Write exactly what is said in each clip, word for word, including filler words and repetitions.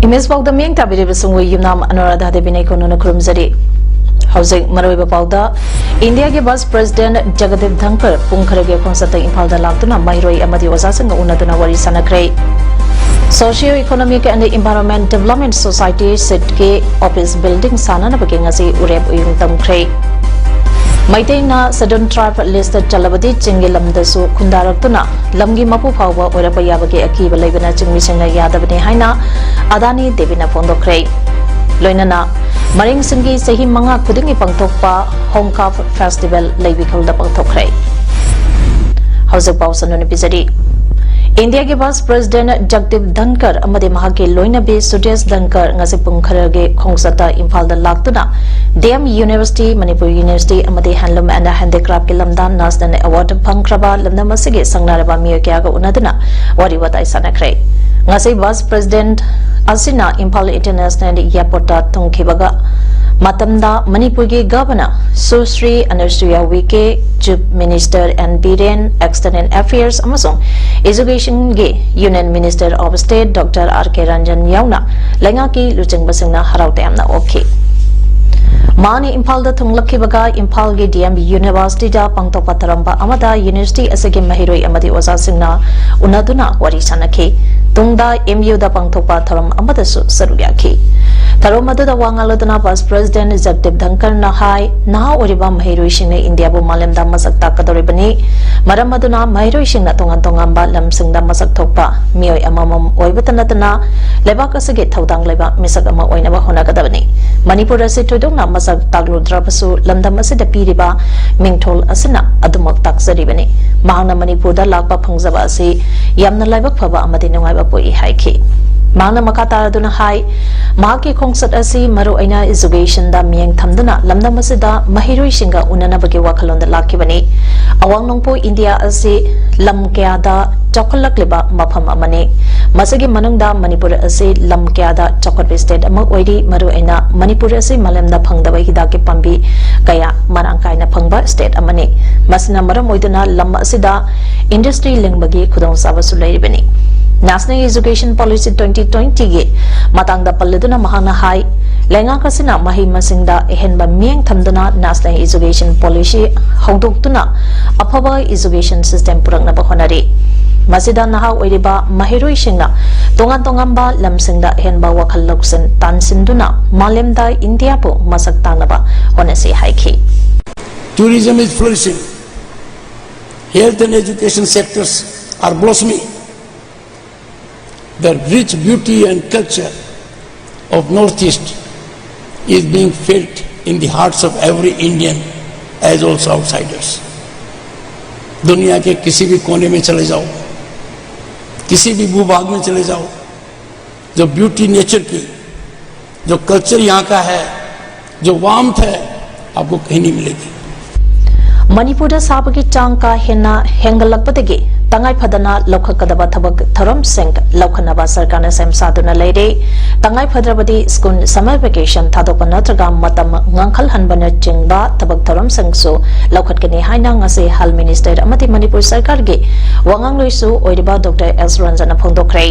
English ꯄꯥꯎꯗ ꯃꯤꯠꯌꯦꯡ ꯇꯥꯕꯤꯔꯤꯕꯁꯤꯡꯕꯨ ꯌꯨꯝꯅꯥꯝ ꯑꯅꯨꯔꯥꯙꯥ ꯗꯦꯕꯤꯅ ꯏꯈꯣꯟꯅꯅ ꯈꯨꯔꯨꯝꯖꯔꯤ꯫ ꯍꯧꯖꯤꯛ ꯃꯔꯨꯑꯣꯏꯕ ꯄꯥꯎꯗ, ꯏꯟꯗꯤꯌꯥꯒꯤ ꯚꯥꯏꯁ ꯄ꯭ꯔꯦꯁꯤꯗꯦꯟꯠ ꯖꯒꯗꯤꯞ ꯙꯟꯀꯔ ꯄꯨꯡ ꯈꯔꯒꯤ ꯈꯣꯡꯆꯠꯇ ꯏꯝꯐꯥꯜꯗ ꯂꯥꯛꯇꯨꯅ ꯃꯍꯩꯔꯣꯏ ꯑꯃꯗꯤ ꯑꯣꯖꯥꯁꯤꯡꯒ ꯎꯅꯗꯨꯅ ꯋꯥꯔꯤ ꯁꯥꯟꯅꯈ꯭ꯔꯦ꯫ Socio Economic and Environment Development Society, ꯁꯤꯗꯀꯤ ꯑꯣꯐꯤꯁ ꯕꯤꯜꯗꯤꯡ ꯁꯥꯅꯅꯕꯒꯤ ꯉꯁꯤ ꯎꯔꯦꯞ ꯎꯌꯨꯡ ꯇꯝꯈ꯭ꯔꯦ꯫ ꯃꯩꯇꯩꯅ Scheduled Tribe ꯂꯤꯁꯇ ꯆꯜꯂꯕꯗꯤ ꯆꯤꯡꯒꯤ ꯂꯝꯗꯁꯨ ꯈꯨꯟꯗꯥꯔꯛꯇꯨꯅ ꯂꯝꯒꯤ ꯃꯄꯨ ꯐꯥꯎꯕ ꯑꯣꯏꯔꯛꯄ ꯌꯥꯕꯒꯤ ꯑꯀꯤꯕ ꯂꯩꯕꯅ ꯆꯤꯡꯃꯤꯁꯤꯡꯅ ꯌꯥꯗꯕꯅꯤ ꯍꯥꯏꯅ ꯑꯗꯥꯅꯤ ꯗꯦꯕꯤꯅ ꯐꯣꯡꯗꯣꯛꯈ꯭ꯔꯦ꯫ ꯂꯣꯏꯅꯅ ꯃꯔꯤꯡꯁꯤꯡꯒꯤ ꯆꯍꯤ ꯃꯉꯥ ꯈꯨꯗꯤꯡꯒꯤ ꯄꯥꯡꯊꯣꯛꯄ ꯍꯣꯡꯀꯥꯞ ꯐꯦꯁꯇꯤꯚꯦꯜ ꯂꯩꯕꯤꯈꯜꯗ ꯄꯥꯡꯊꯣꯛꯈ꯭ꯔꯦ꯫ ꯍꯧꯖꯤꯛ ꯄꯥꯎ ꯁꯟꯗꯣꯛꯅ ꯄꯤꯖꯔꯤ꯫ ꯏꯟꯗꯤꯌꯥꯒꯤ ꯚꯥꯏꯁ ꯄ꯭ꯔꯦꯁꯤꯗꯦꯟꯠ ꯖꯒꯗꯤꯞ ꯙꯟꯀꯔ ꯑꯃꯗꯤ ꯃꯍꯥꯛꯀꯤ ꯂꯣꯏꯅꯕꯤ ꯁꯨꯗꯦꯁ ꯙꯟꯀꯔ ꯉꯁꯤ ꯄꯨꯡ ꯈꯔꯒꯤ ꯈꯣꯡꯆꯠꯇ ꯏꯝꯐꯥꯜꯗ ꯂꯥꯛꯇꯨꯅ D M university, Manipur university ꯑꯃꯗꯤ ꯍꯦꯟꯂꯨꯝ ꯑꯦꯟ ꯍꯦꯟꯗꯤꯀ꯭ꯔꯥꯐꯀꯤ ꯂꯝꯗ ꯅꯦꯁꯅꯦꯜ ꯑꯦꯋꯥꯔꯗ ꯐꯪꯈ꯭ꯔꯕ ꯂꯝꯗꯝ ꯑꯁꯤꯒꯤ ꯁꯛꯅꯥꯏꯔꯕ ꯃꯤꯑꯣꯏ ꯀꯌꯥꯒ ꯎꯅꯗꯨꯅ ꯋꯥꯔꯤ ꯋꯥꯇꯥꯏ ꯁꯥꯟꯅꯈ꯭ꯔꯦ꯫ ꯉꯁꯤ ꯚꯥꯏꯁ ꯄ꯭ꯔꯦꯁꯤꯗꯦꯟꯠ ꯑꯁꯤꯅ ꯏꯝꯐꯥꯜ ꯏꯟꯇꯔꯅꯦꯁꯅꯦꯜ ꯑꯦꯌꯔꯄꯣꯔꯠꯇ ꯊꯨꯡꯈꯤꯕꯒ ꯃꯇꯝꯗ ꯃꯅꯤꯄꯨꯔꯒꯤ governor Sushri Anusuiya Uikey, chief minister N Biren, external affairs ꯑꯃꯁꯨꯡ ꯑꯦꯖꯨꯀꯦꯁꯟꯒꯤ union minister of state doctor R K Ranjan ꯌꯥꯎꯅ ꯂꯩꯉꯥꯛꯀꯤ ꯂꯨꯆꯤꯡꯕꯁꯤꯡꯅ ꯍꯔꯥꯎ ꯇꯌꯥꯝꯅ ꯑꯣꯛꯈꯤ꯫ ꯃꯥꯅ ꯏꯝꯐꯥꯜꯗ ꯊꯨꯡꯂꯛꯈꯤꯕꯒ ꯏꯝꯐꯥꯜꯒꯤ ꯗꯤ ꯑꯦꯝ ꯌꯨꯅꯤꯚꯔꯁꯤꯇꯤꯗ ꯄꯥꯡꯊꯣꯛꯄ ꯊꯧꯔꯝ ꯑꯃꯗ ꯌꯨꯅꯤꯚꯔꯁꯤꯇꯤ ꯑꯁꯤꯒꯤ ꯃꯍꯩꯔꯣꯏ ꯑꯃꯗꯤ ꯑꯣꯖꯥꯁꯤꯡꯅ ꯎꯅꯗꯨꯅ ꯋꯥꯔꯤ ꯁꯥꯟꯅꯈꯤ꯫ ꯇꯨꯡꯗ ꯑꯦꯝ ꯌꯨꯗ ꯄꯥꯡꯊꯣꯛꯄ ꯊꯧꯔꯝ ꯑꯃꯗꯁꯨ ꯁꯔꯨꯛ ꯌꯥꯈꯤ꯫ ꯊꯧꯔꯝ ꯑꯗꯨꯗ ꯋꯥ ꯉꯥꯡꯂꯗꯨꯅ Vice President Jagdeep Dhankhar ꯅ ꯍꯥꯏ, ꯅꯍꯥ ꯑꯣꯏꯔꯤꯕ ꯃꯍꯩꯔꯣꯏꯁꯤꯡꯅ ꯏꯟꯗꯤꯌꯥꯕꯨ ꯃꯥꯂꯦꯝꯗ ꯃꯁꯛ ꯇꯥꯛꯀꯗꯧꯔꯤꯕꯅꯤ꯫ ꯃꯔꯝ ꯑꯗꯨꯅ ꯃꯍꯩꯔꯣꯏꯁꯤꯡꯅ ꯇꯣꯉꯥꯟ ꯇꯣꯉꯥꯟꯕ ꯂꯝꯁꯤꯡꯗ ꯃꯁꯛ ꯊꯣꯛꯄ ꯃꯤꯑꯣꯏ ꯑꯃꯃꯝ ꯑꯣꯏꯕꯇ ꯅꯠꯇꯅ ꯂꯩꯕꯥꯛ ꯑꯁꯤꯒꯤ ꯊꯧꯗꯥꯡ ꯂꯩꯕ ꯃꯤꯁꯛ ꯑꯃ ꯑꯣꯏꯅꯕ ꯍꯣꯠꯅꯒꯗꯕꯅꯤ꯫ ꯃꯅꯤꯄꯨꯔ ꯑꯁꯤ ꯊꯣꯏꯗꯣꯛꯅ ꯃꯁꯛ ꯇꯥꯛꯂꯨꯗ꯭ꯔꯕꯁꯨ ꯂꯝꯗꯝ ꯑꯁꯤꯗ ꯄꯤꯔꯤꯕ ꯃꯤꯡꯊꯣꯜ ꯑꯁꯤꯅ ꯑꯗꯨꯃꯛ ꯇꯥꯛꯆꯔꯤꯕꯅꯤ꯫ ꯃꯍꯥꯛꯅ ꯃꯅꯤꯄꯨꯔꯗ ꯂꯥꯛꯄ ꯐꯪꯖꯕ ꯑꯁꯤ ꯌꯥꯝꯅ ꯂꯥꯏꯕꯛ ꯐꯕ ꯑꯃꯗꯤ ꯅꯨꯡꯉꯥꯏꯕ ꯄꯣꯛꯏ ꯍꯥꯏꯈꯤ꯫ ꯃꯍꯥꯛꯅ ꯃꯈꯥ ꯇꯥꯔꯗꯨꯅ ꯍꯥꯏ, ꯃꯍꯥꯛꯀꯤ ꯈꯣꯡꯆꯠ ꯑꯁꯤ ꯃꯔꯨꯑꯣꯏꯅ education ꯗ ꯃꯤꯠꯌꯦꯡ ꯊꯝꯗꯨꯅ ꯂꯝꯗꯝ ꯑꯁꯤꯗ ꯃꯍꯩꯔꯣꯏꯁꯤꯡꯒ ꯎꯅꯅꯕꯒꯤ ꯋꯥꯈꯜꯂꯣꯟꯗ ꯂꯥꯛꯈꯤꯕꯅꯤ꯫ ꯑꯋꯥꯡ ꯅꯣꯡꯄꯣꯛ ꯏꯟꯗꯤꯌꯥ ꯑꯁꯤ ꯂꯝ ꯀꯌꯥꯗ ꯆꯥꯎꯈꯠꯂꯛꯂꯤꯕ ꯃꯐꯝ ꯑꯃꯅꯤ꯫ ꯃꯁꯤꯒꯤ ꯃꯅꯨꯡꯗ ꯃꯅꯤꯄꯨꯔ ꯑꯁꯤ ꯂꯝ ꯀꯌꯥꯗ ꯆꯥꯎꯈꯠꯄ state ꯑꯃ ꯑꯣꯏꯔꯤ꯫ ꯃꯔꯨꯑꯣꯏꯅ ꯃꯅꯤꯄꯨꯔ ꯑꯁꯤ ꯃꯥꯂꯦꯝꯗ ꯐꯪꯗꯕ ꯍꯤꯗꯥꯛꯀꯤ ꯄꯥꯝꯕꯤ ꯀꯌꯥ ꯃꯔꯥꯡ ꯀꯥꯏꯅ ꯐꯪꯕ state ꯑꯃꯅꯤ꯫ ꯃꯁꯤꯅ ꯃꯔꯝ ꯑꯣꯏꯗꯨꯅ ꯂꯝ ꯑꯁꯤꯗ industry ꯂꯤꯡꯕꯒꯤ ꯈꯨꯗꯣꯡꯆꯥꯕꯁꯨ ꯂꯩꯔꯤꯕꯅꯤ꯫ National Education Policy twenty twenty ꯒꯤ ꯃꯇꯥꯡꯗ ꯄꯜꯂꯗꯨꯅ ꯃꯍꯥꯛꯅ ꯍꯥꯏ, ꯂꯩꯉꯥꯛ ꯑꯁꯤꯅ ꯃꯍꯩ ꯃꯁꯤꯡꯗ ꯑꯍꯦꯟꯕ ꯃꯤꯠꯌꯦꯡ ꯊꯝꯗꯨꯅ National Education Policy ꯍꯧꯗꯣꯛꯇꯨꯅ ꯑꯐꯕ education system ꯄꯨꯔꯛꯅꯕ ꯍꯣꯠꯅꯔꯤ꯫ ꯃꯁꯤꯗ ꯅꯍꯥ ꯑꯣꯏꯔꯤꯕ ꯃꯍꯩꯔꯣꯏꯁꯤꯡꯅ ꯇꯣꯉꯥꯟ ꯇꯣꯉꯥꯟꯕ ꯂꯝꯁꯤꯡꯗ ꯑꯍꯦꯟꯕ ꯋꯥꯈꯜ ꯂꯧꯁꯤꯡ ꯇꯥꯟꯁꯤꯟꯗꯨꯅ ꯃꯥꯂꯦꯝꯗ ꯏꯟꯗꯤꯌꯥꯕꯨ ꯃꯁꯛ ꯇꯥꯛꯅꯕ ꯍꯣꯠꯅꯁꯤ ꯍꯥꯏꯈꯤ꯫ Tourism is flourishing. Health and education sectors are blossoming. The rich beauty and culture of Northeast is being felt in the hearts of every Indian as also outsiders. दुनिया के किसी भी कोने में चले जाओ, किसी भी भूभाग में चले जाओ, जो ब्यूटी नेचर की, जो कल्चर यहाँ का है, जो वार्मथ है, आपको कहीं नहीं मिलेगी। ꯃꯅꯤꯄꯨꯔꯗ ꯁꯥꯕꯒꯤ ꯆꯥꯡ ꯀꯥ ꯍꯦꯟꯅ ꯍꯦꯟꯒꯠꯂꯛꯄꯗꯒꯤ ꯇꯉꯥꯏ ꯐꯗꯅ ꯂꯧꯈꯠꯀꯗꯕ ꯊꯕꯛ ꯊꯧꯔꯝꯁꯤꯡ ꯂꯧꯈꯠꯅꯕ ꯁꯔꯀꯥꯔꯅ ꯁꯦꯝ ꯁꯥꯗꯨꯅ ꯂꯩꯔꯦ꯫ ꯇꯉꯥꯏ ꯐꯗ꯭ꯔꯕꯗꯤ school summer vacation ꯊꯥꯗꯣꯛꯄ ꯅꯠꯇ꯭ꯔꯒ ꯃꯇꯝ ꯉꯥꯡꯈꯜꯍꯟꯕꯅꯆꯤꯡꯕ ꯊꯕꯛ ꯊꯧꯔꯝꯁꯤꯡꯁꯨ ꯂꯧꯈꯠꯀꯅꯤ ꯍꯥꯏꯅ ꯉꯁꯤ Health Minister ꯑꯃꯗꯤ ꯃꯅꯤꯄꯨꯔ ꯁꯔꯀꯥꯔꯒꯤ ꯋꯥꯉꯥꯡꯂꯣꯏꯁꯨ ꯑꯣꯏꯔꯤꯕ Doctor S ꯔꯟꯖꯟꯅ ꯐꯣꯡꯗꯣꯛꯈ꯭ꯔꯦ꯫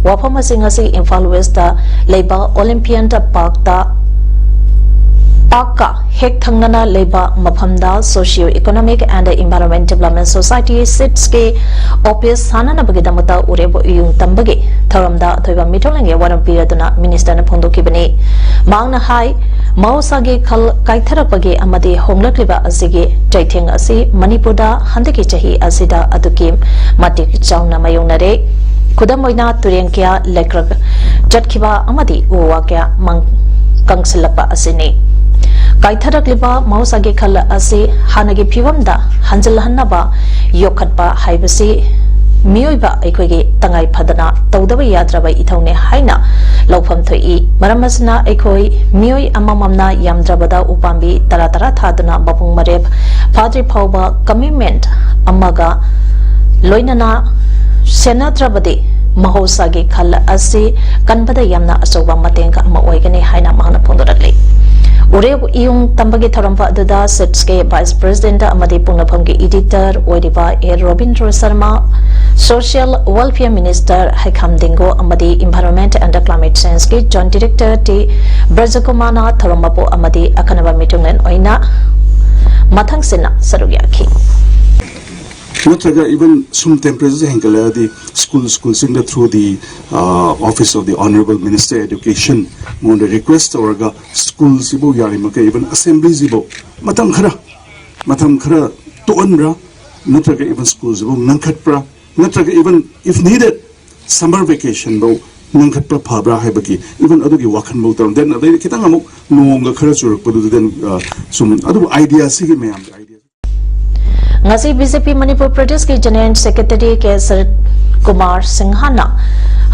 ꯋꯥꯐꯝ ꯑꯁꯤ ꯉꯁꯤ ꯏꯝꯐꯥꯜ West ꯂꯩꯕ Olympian Park ꯇ ꯄꯥꯔꯛꯀ ꯍꯦꯛ ꯊꯪꯅꯅ ꯂꯩꯕ ꯃꯐꯝꯗ Socio Economic and Environment Development Society, ꯁꯤꯗꯁꯀꯤ ꯑꯣꯐꯤꯁ ꯁꯥꯟꯅꯅꯕꯒꯤꯗꯃꯛꯇ ꯎꯔꯦꯞ ꯏꯌꯨꯡ ꯇꯝꯕꯒꯤ ꯊꯧꯔꯝꯗ ꯑꯊꯣꯏꯕ ꯃꯤꯊꯧꯂꯦꯟꯒꯤ ꯋꯥꯔꯣꯜ ꯄꯤꯔꯗꯨꯅ ꯃꯤꯅꯤꯁꯇꯔꯅ ꯐꯣꯡꯗꯣꯛꯈꯤꯕꯅꯤ꯫ ꯃꯍꯥꯛꯅ ꯍꯥꯏ, ꯃꯍꯧꯁꯥꯒꯤ ꯈꯜ ꯀꯥꯏꯊꯔꯛꯄꯒꯤ ꯑꯃꯗꯤ ꯍꯣꯡꯂꯛꯂꯤꯕ ꯑꯁꯤꯒꯤ ꯆꯩꯊꯦꯡ ꯑꯁꯤ ꯃꯅꯤꯄꯨꯔꯗ ꯍꯟꯗꯛꯀꯤ ꯆꯍꯤ ꯑꯁꯤꯗ ꯑꯗꯨꯛꯀꯤ ꯃꯇꯤꯛ ꯆꯥꯎꯅ ꯃꯥꯌꯣꯛꯅꯔꯦ꯫ ꯈꯨꯗꯝ ꯑꯣꯏꯅ, ꯇꯨꯔꯦꯜ ꯀꯌꯥ ꯂꯩꯀ꯭ꯔꯛ ꯆꯠꯈꯤꯕ ꯑꯃꯗꯤ ꯎ ꯋꯥ ꯀꯌꯥ ꯃꯥꯡ-, ꯀꯪꯁꯤꯜꯂꯛꯄ ꯑꯁꯤꯅꯤ꯫ ꯀꯥꯏꯊꯔꯛꯂꯤꯕ ꯃꯍꯧꯁꯥꯒꯤ ꯈꯜ ꯑꯁꯤ ꯍꯥꯟꯅꯒꯤ ꯐꯤꯕꯝꯗ ꯍꯟꯖꯤꯜꯍꯟꯅꯕ ꯌꯣꯛꯈꯠꯄ ꯍꯥꯏꯕꯁꯤ ꯃꯤꯑꯣꯏꯕ ꯑꯩꯈꯣꯏꯒꯤ ꯇꯉꯥꯏ ꯐꯗꯅ ꯇꯧꯗꯕ ꯌꯥꯗ꯭ꯔꯕ ꯏꯊꯧꯅꯤ ꯍꯥꯏꯅ ꯂꯧꯐꯝ ꯊꯣꯛꯏ꯫ ꯃꯔꯝ ꯑꯁꯤꯅ, ꯑꯩꯈꯣꯏ ꯃꯤꯑꯣꯏ ꯑꯃꯃꯝꯅ ꯌꯥꯝꯗ꯭ꯔꯕꯗ ꯎꯄꯥꯝꯕꯤ ꯇꯔꯥ ꯇꯔꯥ ꯊꯥꯗꯨꯅ ꯃꯄꯨꯡ ꯃꯔꯦꯞ ꯐꯥꯗ꯭ꯔꯤ ꯐꯥꯎꯕ commitment ꯑꯃꯒ ꯂꯣꯏꯅꯅ ꯁꯦꯟꯅꯗ꯭ꯔꯕꯗꯤ ꯃꯍꯧꯁꯥꯒꯤ ꯈꯜ ꯑꯁꯤ ꯀꯟꯕꯗ ꯌꯥꯝꯅ ꯑꯆꯧꯕ ꯃꯇꯦꯡ ꯑꯃ ꯑꯣꯏꯒꯅꯤ ꯍꯥꯏꯅ ꯃꯍꯥꯛꯅ ꯐꯣꯡꯗꯣꯔꯛꯂꯤ꯫ ꯎꯔꯦꯞ ꯏꯌꯨꯡ ꯇꯝꯕꯒꯤ ꯊꯧꯔꯝ ꯑꯗꯨꯗ ꯁꯤꯗꯁꯀꯤ Vice President ꯑꯃꯗꯤ ꯄꯣꯛꯅꯐꯝꯒꯤ Editor ꯑꯣꯏꯔꯤꯕ ꯑꯦ ꯔꯣꯕꯤꯟꯗ꯭ꯔ ꯁꯔꯃ, Social Welfare Minister ꯍꯩꯈꯥꯝ ꯗꯤꯡꯒꯣ ꯑꯃꯗꯤ Environment and Climate Changeꯀꯤ Joint Director ꯇꯤ ꯕ꯭ꯔꯖꯀꯨꯃꯥꯔꯅ ꯊꯧꯔꯝ ꯃꯄꯨ ꯑꯃꯗꯤ ꯑꯈꯟꯅꯕ ꯃꯤꯊꯨꯡꯂꯦꯟ ꯑꯣꯏꯅ ꯃꯊꯪꯁꯤꯠꯅ ꯁꯔꯨꯛ ꯌꯥꯈꯤ꯫ ꯅꯠꯇ꯭ꯔꯒ even ꯁꯨꯝ temperature ꯍꯦꯟꯒꯠꯂꯛꯑꯗꯤ school, schoolꯁꯤꯡꯗ through the, uh, Office of the Honorable Minister Education ꯃꯉꯣꯟꯗ request ꯇꯧꯔꯒ schoolꯁꯤꯕꯨ ꯌꯥꯔꯤꯃꯈꯩ even assemblyꯁꯤꯕꯨ ꯃꯇꯝ ꯈꯔ, ꯃꯇꯝ ꯈꯔ ꯇꯣꯛꯍꯟꯕ꯭ꯔꯥ, ꯅꯠꯇ꯭ꯔꯒ even schoolꯁꯤꯕꯨ ꯉꯟꯈꯠꯄ꯭ꯔꯥ, ꯅꯠꯇ꯭ꯔꯒ even if needed summer vacationꯐꯧ ꯉꯟꯈꯠꯄ ꯐꯕ꯭ꯔꯥ ꯍꯥꯏꯕꯒꯤ even ꯑꯗꯨꯒꯤ ꯋꯥꯈꯜꯐꯧ ꯇꯧꯔꯝ꯫ Then ꯑꯗꯩꯗꯤ ꯈꯤꯇꯪ ꯑꯃꯨꯛ ꯅꯣꯡꯒ ꯈꯔ ꯆꯨꯔꯛꯄꯗꯨꯗ then, uh, ꯁꯨꯝ ꯑꯗꯨꯕꯨ ideaꯁꯤꯒꯤ ꯃꯌꯥꯝ idea꯫ ꯉꯁꯤ BJP ꯃꯅꯤꯄꯨꯔ ꯄ꯭ꯔꯗꯦꯁꯀꯤ General Secretary ꯀꯦ ꯁꯔꯠ ꯀꯨꯃꯥꯔ ꯁꯤꯡꯍꯅ